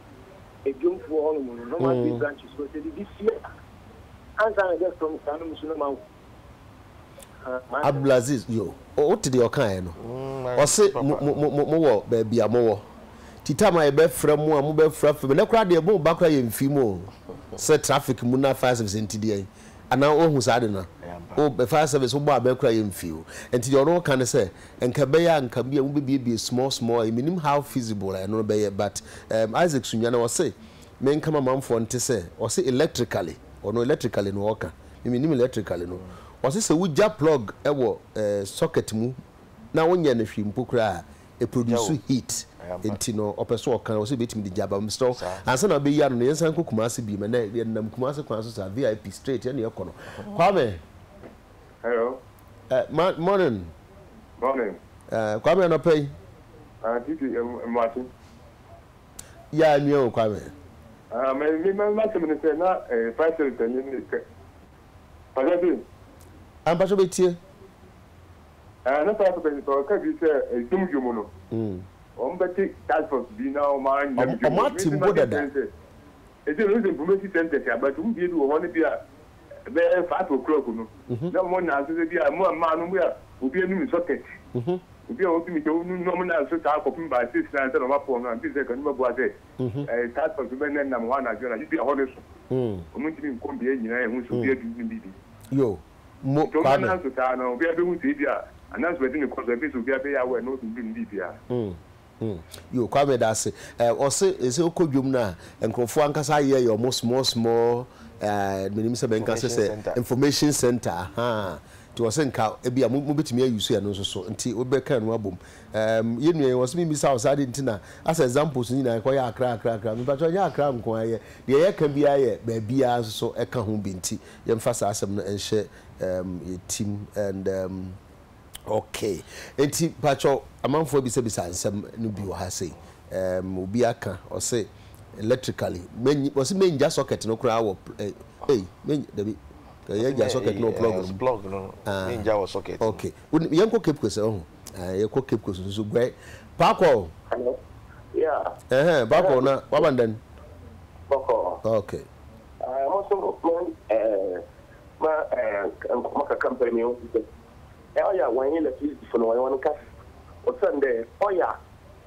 adwamfoɔ hɔ nom no na wɔabue branches hɔ sɛ biribi si a ansa na ɛbɛfrɛ mo koraa no mo nso na moahu. Abdulaziz, yo, wote deɛ ɔkaeɛ no? Ɔse mo mo mo mowɔ baabi a mowɔ. Nti time a yɛbɛfrɛ mo a mobɛfrɛ afrɛ mo. Ɛnɛ koraa deɛ mo ba koraa yɛmfii mo o. Sɛ traffic mu na fire service nti deɛn? Anaa woahu saa ade no? Wo fire service wobɔ abɛn koraa yɛmfii wo. Nti deɛ ɔno ɔka ne sɛ nka ɛbɛyɛ a nka bi a mobɛbiebie small small ayi. Mennim how feasible a ɛno no bɛyɛ but um, Isaac Sunyane ɔse menka ma manfoɔ nte sɛ ɔse electrically, ɔno electrically na ɔka. Me mennim electrically no. Ɔse sɛ wogya plug wɔ socket mu na wonyɛ no hwee mpo koraa a, ɛproduce heat. Nti no ɔpɛ sɛ ɔka, ɔse bɛtumi de gya aba. Mesrɛ wo, ansa na wobɛyi ano no, yɛnsan nkɔ Kumasi biom. Ɛnɛ yɛnam Kumasi kwan so saa, VIP straight ɛne yɛkɔ no. Kwame. Hello. Ma, morning. Morning. Kwame anɔpa yi. Ah, Titi, mmoakye. Yeah, nua o Kwame. Ah, me me ma m'asɛm ne sɛ na eh, fire service panyin ne kɛ. Pàṣẹ se. Ah, mpatsɔ bɛ tie. Ah, na fire service panyin ɔka bi sɛ edwom dwom no. Wɔn bɛ te task force bi na wɔn anyinam dwom. Wɔn ate mpo dada. Ese no sɛ information centers aba nti wɔn bie bi wɔ hɔ ne bi a bɛyɛ 5 o'clock no. Na wɔn nan so sɛ bi a mo a mmaa no bi a obi anim socket. Obi a otumi sɛ onu na wɔn nan so saa kɔpem by 6 na ansa na wɔn apɔn no a nti sɛ kanu bɛboa sɛ ɛɛ task force bɛ nenam hɔ anadwo anadwo bi a hɔ no so. Wɔn ntumi nkɔ mbea nyinaa ehu sɛ obi adu ne biribi. Yo, mo Nti wɔn Kwame. nan so saa no obi abɛhu sɛ ebi a announcement ne kɔ so ebi sɛ obi abɛyɛ aware na ɔdundum ne biribiara. Yo, Kwame dase. Eh, ɔse ɛsɛ wokɔ dwom no a, nkurɔfoɔ ankasa ayɛ yɛ ɔmo small small eh, menim sɛ mɛnka sɛ Information sɛ center. information center, ahaa. Nti ɔse nka ebia mo mobɛtumi a use ɛno nso so, nti wobɛka ɛno abom. Ɛɛm, yɛn nua yi ɔse memmisa wo saa ade nti na asɛ examples no nyinaa ɛkɔyɛ Accra Accra Accra. Mepakyɛw ɛnyɛ Accra nko ara yɛ, deɛ yɛka biara yɛ baabiara nso so ɛka ho bi nti yɛmfa saa asɛm no nhyɛ ɛɛm yɛ tim and ɛɛm. Okay, enti pakyɛw amanfoɔ abisabisa nsɛm no bi wɔ ha sei. Um, obi aka, ɔse electrically, menyi, ɔse mengya socket no koraa wɔ, eh, ei, men, dabi, ɛyɛ gya socket no wɔ plug no mu. Plug no, Ah, mengya wɔ socket no. okay. Yɛnkɔ Cape Coast, ɔho. Ah, yɛkɔ Cape Coast nso guɛ. Paakɔ. Hello. Yeah. Ɛhɛn, paakɔ na waba ndɛn? Bɔkɔ. Okay. Ah, mo so mo eh ma eh nkɔmɔ kakra mpɛ mi ho sɛ. Ɔyɛ a wɔnye electricity no wɔnye hɔn kasa osiandɛ ɔyɛ a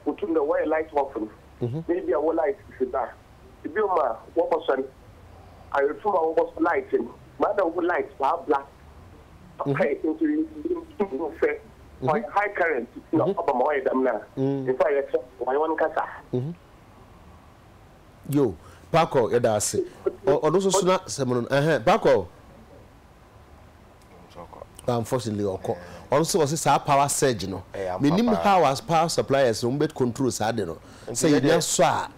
wotum dɛ wɔyɛ light off no na bi a wo light si ba a, binom a wɔbɔsɔ no awerɛfir mu a wɔbɔsɔ light no ma dɛ wo light wɔabla apae ntsi inntum nnhu sɛ ɔyɛ high current na ɔba ma ɔyɛ dɛm no a, ntsi a yɛserɛ wɔnye hɔn nkasa. Yo, Paakɔ yɛda ase. Ɔno nso so na sɛm no, ɛhɛn, Paakɔ. Unfortunately ɔkɔ. Ɔno nso ɔse saa power surge no, mennim how as power suppliers no wɔn bɛ control saa ade no. Sɛ yɛnya sɔ a,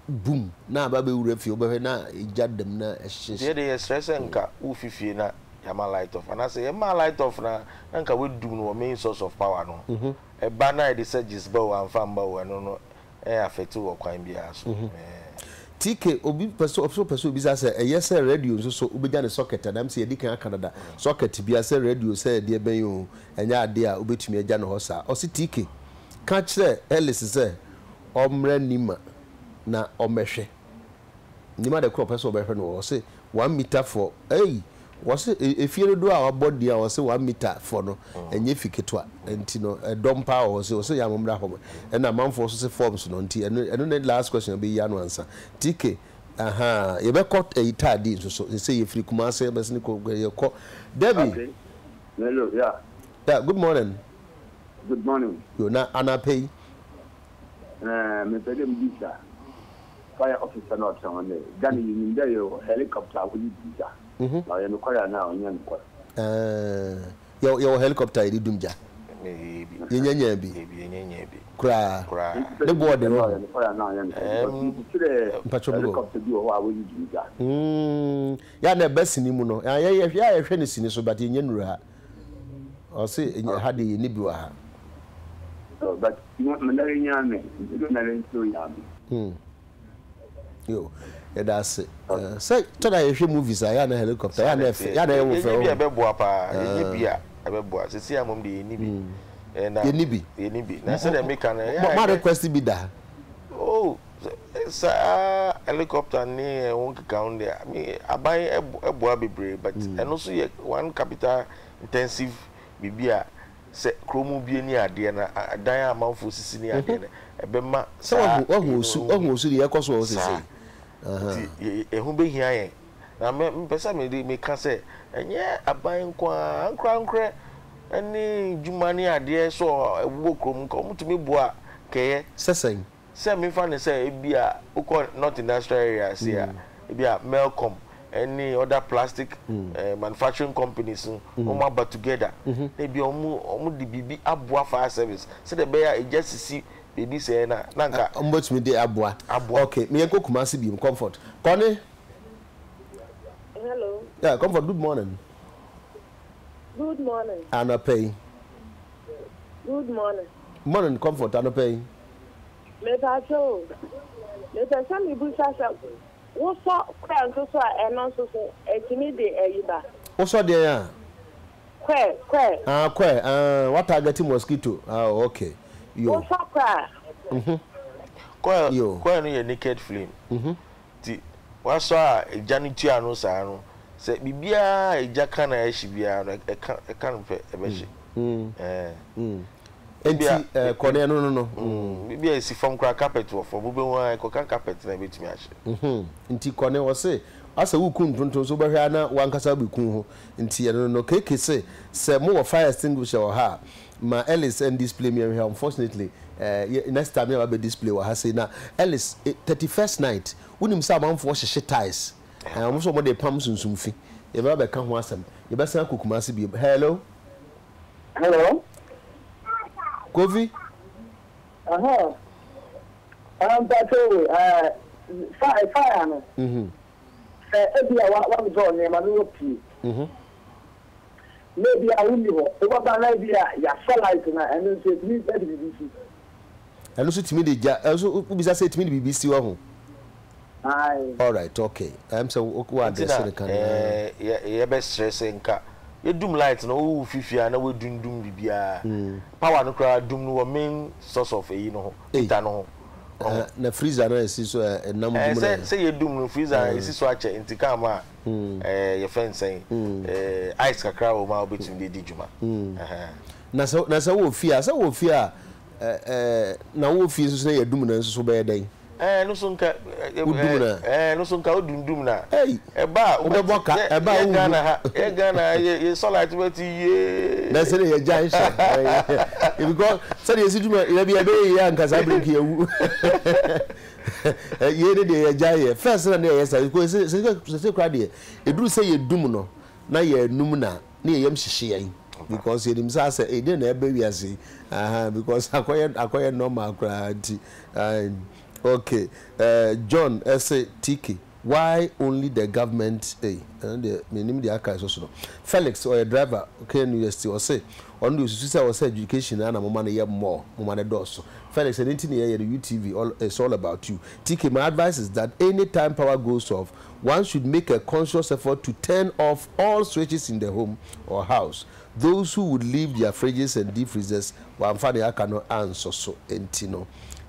boom, na aba abɛwura fie, wobɛhwɛ na egya dam na ɛhyehyɛ. Nti yɛde yɛsrɛ sɛ nka wofi fie na yɛama light off anaasɛ yɛmaa light off na na nka woadum no wɔ main source of power no. Ɛba na yɛde surges ba o amfa amma o ɛno no ɛn affect wo wɔ kwan biara so. TK, obi pɛ sɛ ɔpɛ sɛ obisa sɛ ɛyɛ sɛ radio nso so wobɛgya ne socket anaa? Ɛm sɛ yɛadi kan aka dada, socket biara sɛ radio sɛ ɛdeɛ bɛn oo, ɛnyɛ adeɛ a wobɛtumi agya no hɔ saa. Ɔse TK, ka kyerɛ Ellis sɛ ɔmmra Nima na ɔmmɛhwɛ. Nnim ade korɔ ɔpɛ sɛ ɔbɛhwɛ no wɔ hɔ. Ɔse one meter for ei! Wɔse efie dodoɔ a wabɔ din a wɔse one meter for no ɛnyɛ fi ketewa nti no ɛdɔm paa wɔ hɔ se wɔse yɛ a mommra hɔ ɛna amanfoɔ nso se forms no nti ɛno ɛno ne last question a bɛyi ano ansa TK ahaa yɛbɛkɔ ɛyi taadi nso so sese yɛfiri Kumase bɛsene kɔ yɛkɔ Debbie. Okay hello yeah. Yeah good morning. Good morning. Yo na anapa yi. Ɛɛ mepɛ dɛ mibisa fire officer no a ɔtse hɔ no dɛ, Ghana yenyim dɛ yɛwɔ helicopter a wɔdze dum gya, na ɔyɛ nokwar anaa ɔnnyɛ nokwar? Ɛɛ, yɛwɔ helicopter a yɛde dum gya. Yɛnyanyaa bi. Koraa. Ne bo ɔden wɔ ho. Ɔyɛ nokwar anaa ɔnnyɛ nokwar? Because metsetse dɛ helicopter bi wɔ hɔ a wɔdze dum gya. Yɛ a na ɛba sini mu no, yɛ a yɛhwɛ no sini so but yɛnnya nnuru ha. Ɔse ha deɛ yɛnni bi wɔ ha. But me nare nyaa me, me nare nso nyaa me. Yo, yɛda ase. Sɛ tɔ da yɛhwɛ movies a, yɛ a na helicopter, yɛ a na ɛfɛ, yɛ a na ɛyɛ wo fɛ. Yɛnyɛ bi a ɛbɛboa paa, yɛnyɛ bi a. Ɛbɛboa. Seesei ara mmom deɛ yɛnni bi. Na Yɛnni bi. Yɛnni bi. Na sɛdeɛ meka no, ɛyɛ a Mo request bi da? Oh, saa helicopter ne ɛho nkekaho no deɛ, me aban boa bebree but ɛno nso yɛ one capital intensive biribi a sɛ kuro mu bie ne adeɛ no, dan a amanfoɔ sisi ne adeɛ no, ɛbɛma Sɛ saa wahu wahu osu wahu osu deɛ ɛkɔ so wɔ hɔ saa. seesei. Nti ɛho bɛhia yɛn. Na me mepɛ sɛ mede meka sɛ ɛnyɛ aban nko ara, ankorankorɛ ne dwuma ne adeɛ so a ɛwɔ kurom nka wɔtumi boa kɛyɛ. Sɛ sɛn? Sɛ memfa no sɛ ebia wokɔ North Industrial Area ase a, ebia Melcom ne other plastic manufacturing companies no wɔn aba together na ebia wɔn wɔde biribi aboa fire service sɛdeɛ ɛbɛyɛ a egya sisi baabi sɛɛ no a na anka. Wɔbɛtumi de aboa. Aboa. Okay, me yɛnkɔ Kumasi biom, Comfort. Kɔne. Hello. Yeah, Comfort, good morning. Good morning. Anɔpa yi. Good morning. Morning, Comfort, anɔpa yi. Mepakyɛ o, mepɛ sɛ mebusa sɛ wosɔ kɔɛ nso so a ɛno nso so ɛtumi de ayi ba? Wosɔ deɛn a? Kɔɛ, kɔɛ. Ah, kɔɛ, ah, wa target mosquito, ah, okay, yo. Wosɔ kɔɛ a. Mhm. Kɔɛ, Yo. kɔɛ no yɛ naked flame. Mhm. Nti wasɔ a egya no tua ano saa no, sɛ biribiara a egya ka na ɛhye biara no, ɛka, ɛka no pɛ, ɛbɛhye. Ɛɛ. Enti kɔ ne ɛno no no. Biribi a esi fam koraa, carpet wɔ fam, wobɛhu ara ɛkɔka carpet na ebetumi ahye. Nti kɔ ne, ɔse asɛ woku ntontom so wobɛhwɛ ara na wankasa wobɛku wo ho. Nti ɛno no no. KK se sɛ mowɔ fire extinguisher wɔ ha a, ma Ellis ndisplay me nhwɛ, unfortunately eh, next time yɛba bɛ display wɔ ha sei na Ellis, 31st night, wonim sɛ amanfoɔ hyehye tiles, eh, wɔn nso wɔde pam sunsum fi, yɛbɛba bɛka ho asɛm, yɛbɛsan akɔ Kumasi bio. Hello. Hello. Kofi. Aha. Mpacho, eh, fire, fire no. Mhm. Sɛ ebi a wa wa dɔ nneɛma no wɔ pie. Mhm. Na ebi a wonni hɔ, wobɛba na ebi a yɛasɔ light no a, ɛno nso etumi de biribi si. Ɛno nso tumi de gya, ɛno nso wobisa sɛ etumi de biribi si wɔ ho. Aye. All right, okay. Ɛm sɛ wo Nti address na no kan. eh, yɛ yɛbɛsrɛ sɛ nka yɛdum light no wowo fi fie a na woadundum biribiara. Power no koraa dum no wɔ main source of eyi no ho, Ei. heater no ho. Ɔho. Eh, na freezer no a ɛsi so ɛ, ɛnam Eh, gum no sɛ ɛ. sɛ yɛdum no freezer ɛsi so akyɛ nti ka ama a eh, yɛfrɛ no sɛn eh, ice kakra wɔ mu a wobɛtumi de adi dwuma. Ɛhɛn. Na sɛ na sɛ wowɔ fie a, sɛ wowɔ fie a ɛ ɛ na wowɔ fie nso so na yɛadum no nso so wobɛyɛ dɛn? Ɛɛ no so nka Wodum no a. ɛɛ no so nka wodundum no a. Ei! Ɛba a Wobɛbɔ ka, yɛ ɛba a yɛ wonhu. Ghana ha yɛ Ghana ha yɛ yɛ sɔ light bɛte yee. Na sɛdeɛ yɛgya nhyɛ because sɛdeɛ yɛsi dwuma yɛ bi ɛbɛyɛ yie anka saa bere nka yɛwu. Yei ne deɛ yɛgya yɛ first na ne yɛyɛ saa because sɛ sɛ koraa deɛ ɛduru sɛ yɛdum no na yɛnum na ne yɛyam hyehye yɛn because yɛnim sɛ asɛ eh deɛ na ɛbɛ wiase yi aha because akɔyɛ akɔyɛ normal koraa nti okay uh, John ɛsɛ TK why only the government eh ɛno deɛ menim deɛ aka ɛso so no Felix ɔyɛ driver KNUST ɔse ɔno deɛ osusu sɛ ɔsɛ education na moma no yɛ more moma no dɔɔso Felix ɛno nti na yɛyɛ no UTV all, it's all about you TK my advice is that any time power goes off one should make a conscious effort to turn off all switches in the home or house. Those who would leave their fridges and deep freezers wamfa nea aka no ansɔ so nti no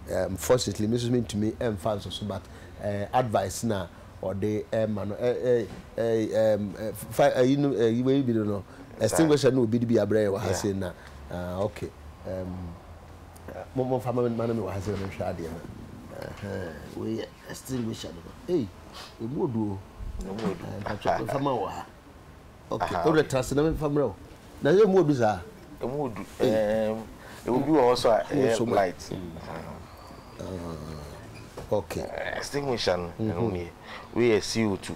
unfortunately me nso mentumi mfa nsɔ so but eh, advice na ɔde ɛma no eh, eh, eh, fa ayi no eh, wei bi no no extinguisher no obi de bi abrɛ yɛ wɔ ha sei na ah, okay um, mo mo fa ma no me wɔ ha sei na menhwɛ adeɛ no wei yɛ extinguisher no ei emu odu o Emu odu. Mpatsɔ nfa ma wɔ ha okay o de tra se na nfa mmerɛ o na yɛ emu odu saa. Emu odu ɛɛm ewu bi wɔ hɔ so a ɛyɛ light. Okay. Extinguisher no ɛno nie wei yɛ CO2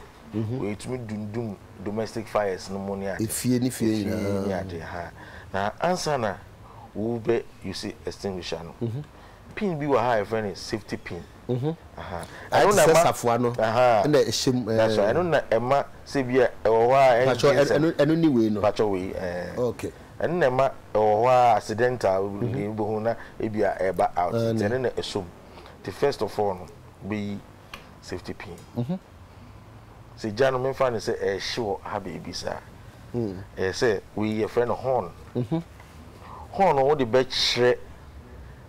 wei tumi dundum domestic fires no mu ne ade. Efie ne fie nyinaa. Efie ne ade ha na ansa na wo bɛ use extinguisher no pin bi wɔ ha a yɛfrɛ no safety pin. Ayɛ te sɛ safoa no na ɛhyɛ mu. That's right. Ɛno na ɛma sɛ bi a ɛwɔ hɔ a ɛngye nsɛm. Ɛno ne wei no. Pakyɛ wei ɛɛ. Okay. Ɛno na ɛma ɛwɔ hɔ a accidental wobɛhu na ebi a ɛba out. Nti ɛno na ɛsɔ mu. Nti first of all no wobɛyi safety pin. Sɛ gya no memfa no sɛ ɛrehye wɔ ha baabi saa. ɛyɛ sɛ wei yɛfrɛ no horn. Horn no wode bɛkyerɛ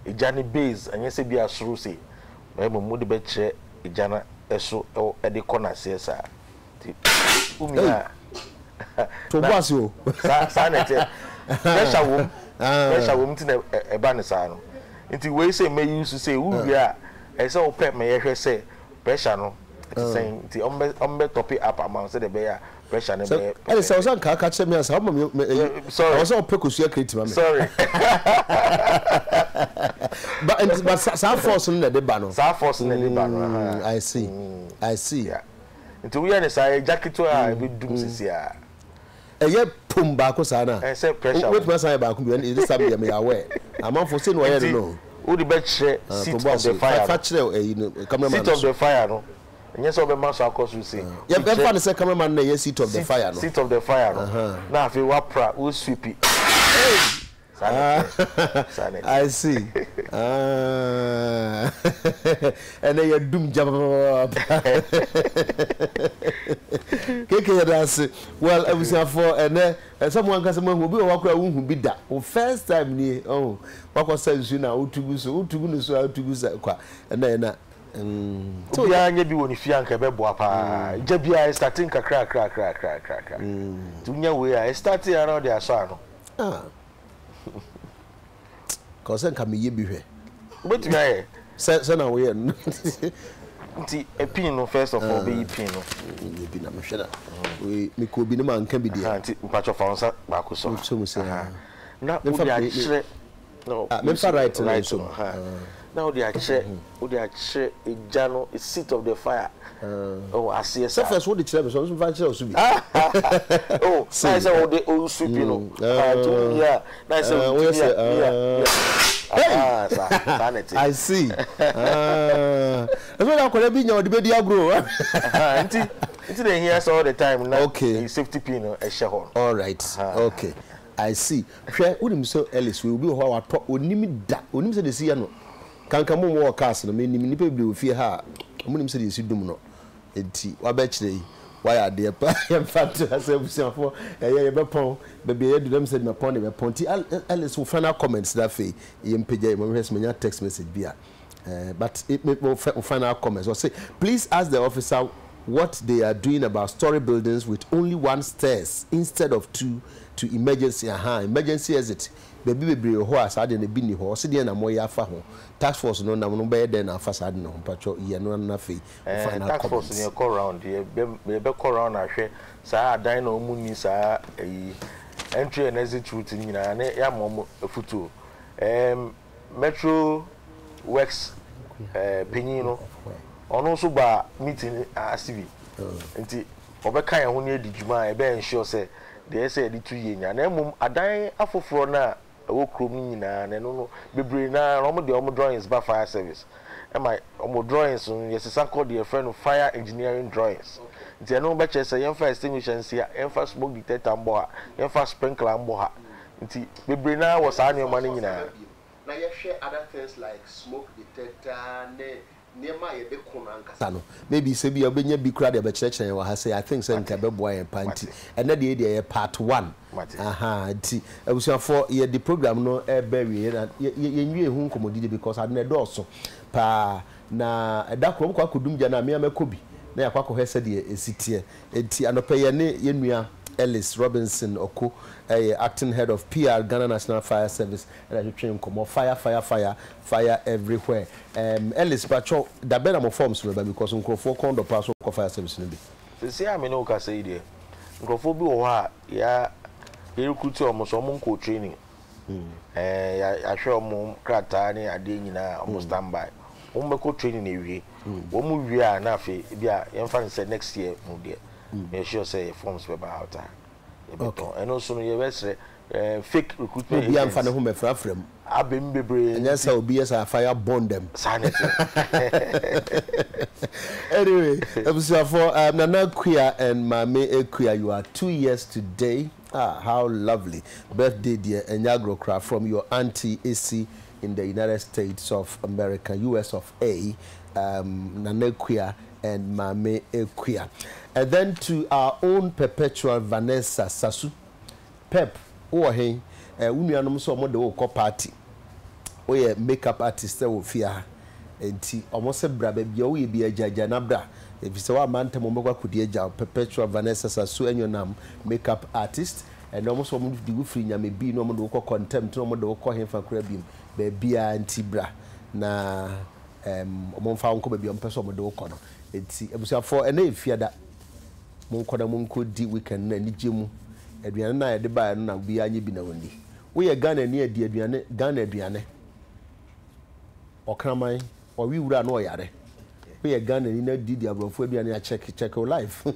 egya no base, ɛnyɛ sɛ bi a soro sei, na mmom wode bɛkyerɛ egya no so de kɔ n'aseɛ saa. Nti womia a, To bo ase o. Saa saa na ɛteɛ. Pressure wom, pressure wom nti na ɛba no saa no. Nti wei sɛ mɛ use sei, wowie a, ɛsɛ sɛ wopɛ ma yɛhwɛ sɛ pressure no ɛte sɛn. Nti wɔn bɛ wɔn bɛ top it up ama wo sɛdeɛ ɛbɛyɛ a pressure no bɛyɛ pɛpɛɛpɛ. Ɛne sɛ ɔsɛ nka aka kyerɛ me ansa woma me me ɛyi. Sorry. Ɛwɔ sɛ ɔpɛ kosua crate ma me. Sorry. Ba nti but saa force no na ɛde ba no. Saa force no na ɛde ba no. Mm, I see. I see. Yeah. Nti woyɛ no saa ɛyɛ gya ketewa a ɛbɛdum sisi a. Ɛyɛ pom baako saa no a. Ɛsɛ pressure wom. Wobɛtumi asan ayɛ baako bio ɛnde this time deɛ meyɛ aware. Amanfoɔ sei na wɔyɛ no no. Nti wode bɛkyerɛ seat of the fire no. Fa kyerɛ ɛyi no camera man no so. Seat of the fire no ɛnyɛ sɛ wobɛma so akɔ soro sei. Yɛmfa no sɛ camera man no na ɛyɛ seat of the fire no. Seat of the fire no na afei woapra wo sweep. Saa na ɛteɛ. Saa na ɛteɛ. I see. Ah. Ɛnɛ yɛ dum gya papaapa. Keke yɛ da ase. Well, abusuafoɔ ɛnɛ ɛsɛ mo ankasa mo ahu obi wɔ hɔ koraa wohu bi da. Wo first time nie. Oh, wakɔ sa nsu na wotu gu so, wotu gu ne so a wotu gu sa kwa. Ɛnɛ yɛ na. Mm. Obiara nyɛ bi wɔ ne fie anka ɛbɛboa paa. Gya biara ɛstate nkakra kakra kakra kakra. Nti wonya wei a ɛstate a na wode asɔ ano. Ah. Ka ɔsɛ nka meyɛ bi hwɛ. Wobɛtumi ayɛ. Sɛ sɛ na woyɛ no. Nti pin no first of all bɛyi pin no. Nyɛ bi na mehwɛ na. Wei mekɔ obi no manka bi deɛ. Nti mpakyɛ fa wo nsa baako sɔ. Sɔ mu sɛ. Na wode akyerɛ. Ah, memfa right no nso. Na wode akyerɛ, wode akyerɛ egya no, seat of the fire. Ɛwɔ aseɛ saa. Sɛ first wode kyerɛ me so, nso mfa nkyerɛ wo so bi. Oh, na ayɛ sɛ wode o sweep no. Nti wo wie a, na ayɛ sɛ wode mia, mia, mia. Hey! Saa, saa na ɛte. I see. Ah. Ɛsɛ sɛ akwadaa bi nya ɔde bɛdi agorɔ. Nti, nti na ehia sɛ all the time na safety pin no ɛhyɛ hɔ no. All right. Okay. I see. Hwɛ, wonim sɛ Ellis wei, obi wɔ hɔ a watɔ, onnim da, onnim sɛdeɛ ɛsi yɛ no. Kanka mo wɔ cars no, menim nnipa bebree wɔ fie ha a, wɔnnim sɛdeɛ ɛsi dum no. Enti, wabɛkyerɛ yi, wayɛ adeɛ pa. Yɛmfa nto ha sɛ abusuafoɔ, ɛyɛ yɛbɛpɔn, baabi a yɛadu no, ɛm sɛ mɛpɔn deɛ mɛpɔn. Nti Ellis, wo final comments na afei yɛmpagya yi, ma mehwɛ sɛ manya text message bi a. Eh, but wo final comments, ɔse, please ask the officer what they are doing about story buildings with only one stairs instead of two to emergency ahaa emergency exit baabi bebree wɔ hɔ a saa deɛ no ebi nni hɔ ɔse deɛn na moyɛ afa ho task force no nam no bɛyɛ dɛn na afa saa de no ho mpakyɛw yi ɛno ano na afei wo Eh, final task force comments. no yɛkɔ round yɛbɛ yɛbɛkɔ round ahwɛ saa adan na wɔn nni saa ɛyi entry and exit route no nyinaa ne yɛama wɔn afutuo ɛɛm Metro Works panyin no, ɔno nso baa meeting no ase bi. Nti ɔbɛka yɛn ho ne adi dwuma a ɛbɛ ensure sɛ deɛ ɛsɛ sɛ yɛde to yie nya. Na mmom adan afoforɔ no a ɛwɔ kurom no nyinaa no, ɛno no bebree no ara no wɔde wɔn drawings ba fire service. Ɛma wɔn drawings no yɛsesa kɔ deɛ yɛfrɛ no fire engineering drawings. Nti ɛno bɛkyerɛ sɛ yɛmfa extinguisher nsi ha, yɛmfa smoke detector mbɔ ha, yɛmfa sprinkler mbɔ ha. Nti bebree no ara wɔ saa nneɛma no nyinaa. Na yɛhwɛ other things like smoke detector ne nneɛma a yɛde ko no ankasa no, maybe sɛ ebia wobɛnya bi koraa de abɛkyerɛkyerɛ yɛn wɔ ha sei, I think sɛ nka ɛbɛboa yɛn paa nti ɛnnɛ deɛ yei deɛ ɛyɛ part one, ahaa, nti abusuafoɔ yɛde program no reba awieɛ na yɛnwie ho nkɔmmɔdidi because ade no ɛdɔɔso paa na ɛda koro wɔkɔ akɔdum gya no a me ara mɛkɔ bi na yɛakɔ akɔhwɛ sɛdeɛ ɛsi teɛ. Enti anɔpa yi yɛne yɛn nua Ellis Robinson Oko yɛ Acting Head of PR Ghana National Fire Service na ɛtwetwe nkɔmmɔ. Fire fire fire fire everywhere. Erm Ellis pakyɛw da bɛn na mo forms no bɛba because nkurɔfoɔ kɔn dɔ paa sɛ wɔkɔ fire service no bi. Seesei a me ne wo kasa yi deɛ, nkurɔfoɔ bi wɔ hɔ a yɛ yɛ recruit wɔn nso wɔn nkɔɔ training. Ɛɛ yɛahwɛ wɔn krataa ne adeɛ nyinaa wɔn stand by. Wɔn bɛkɔ training awie. Wɔn wie a na afei ebi a yɛmfa no sɛ next year mu deɛ, meyɛ sure sɛ yɛ forms bɛba out a yɛbɛtɔn. Ɛno nso no yɛbɛsrɛ ɛɛ fake recruitment Obiara agents. mfa ne ho mmɛfrafra mu. Aba mu bebree Ɛnyɛ nti. sɛ obi yɛ saa fire burn them. Saa na ɛteɛ. Anyway, abusuafoɔ, um, Nana Akua and Maame Akua, you are 2 years today. Ah, how lovely. Birthday deɛ, ɛnyɛ agorɔ koraa. From your auntie Esi in the United States of America, US of A, um, Nana Akua and Maame Akua. And then to our own Perpetual Vanessa Sasu, Pep, wowɔ he? Eh, wo nuanom sɛ wɔde wo rekɔ party. Woyɛ make up artist wɔ fie ha. Enti wɔn se bra, baabi a woyɛ biara gyaagyaa na bra. Efisɛ woamma ntɛm a wɔbɛkɔ akɔdi agya wo. Perpetual Vanessa Sasu Enyonam, make up artist. Ɛnnɛ wɔn se wɔde wo firi Nyame Bii na wɔde wo kɔ Contempt na wɔde wo kɔ hefa koraa biom. Baabiara nti bra na ɛɛm wɔmfa wo nkɔ baabi a wɔpɛ sɛ wɔde wo kɔ no. Enti abusuafoɔ, ɛnnɛ yɛ Fiada. Monkɔ na monkɔdi weekend no anigye mu. Aduane no a yɛde baeɛ no na obiara nyɛ bi na ɔnni. Woyɛ Ghanani a di aduane, Ghana aduane. Ɔkraman, ɔwe wura na ɔyare. Woyɛ Ghanani na di di aborɔfo aduane a check check wo life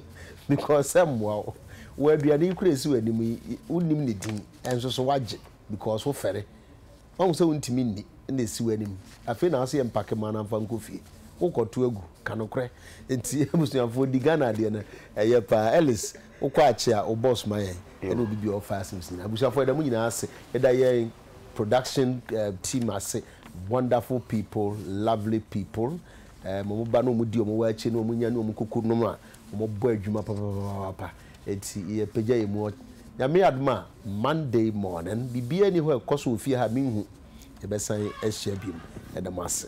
because ɛmmoa wo. Wɔ aduane yi kura esi w'anim yi, wonnim ne din, ɛnso so woagye because wofɛre. Wahu sɛ wontumi nni na esi w'anim. Afei na wose yɛmpake mma no mfa nkɔ fie. Wokɔto agu. Ka nokorɛ. Nti abusuafoɔ di Ghana adeɛ no ɛyɛ paa. Ellis, wokɔ akye a wo boss ma yɛn ɛne obi biara ɔwɔ fire service nyinaa. Abusuafoɔ yɛda mo nyinaa ase. Yɛda yɛn production team ase. Wonderful people, lovely people. Ɛɛm wɔn ba na wɔn di wɔn wɔ akyi na wɔn nya ne wɔn koko nom a wɔn bɔ adwuma papapapapa. Enti yɛpagya yɛn mu. Nyame adom a, Monday morning, biribiara nni hɔ a ɛkɔ so wɔ fie ha a menhu. Yɛbɛsan ahyia biom. Yɛda mo ase.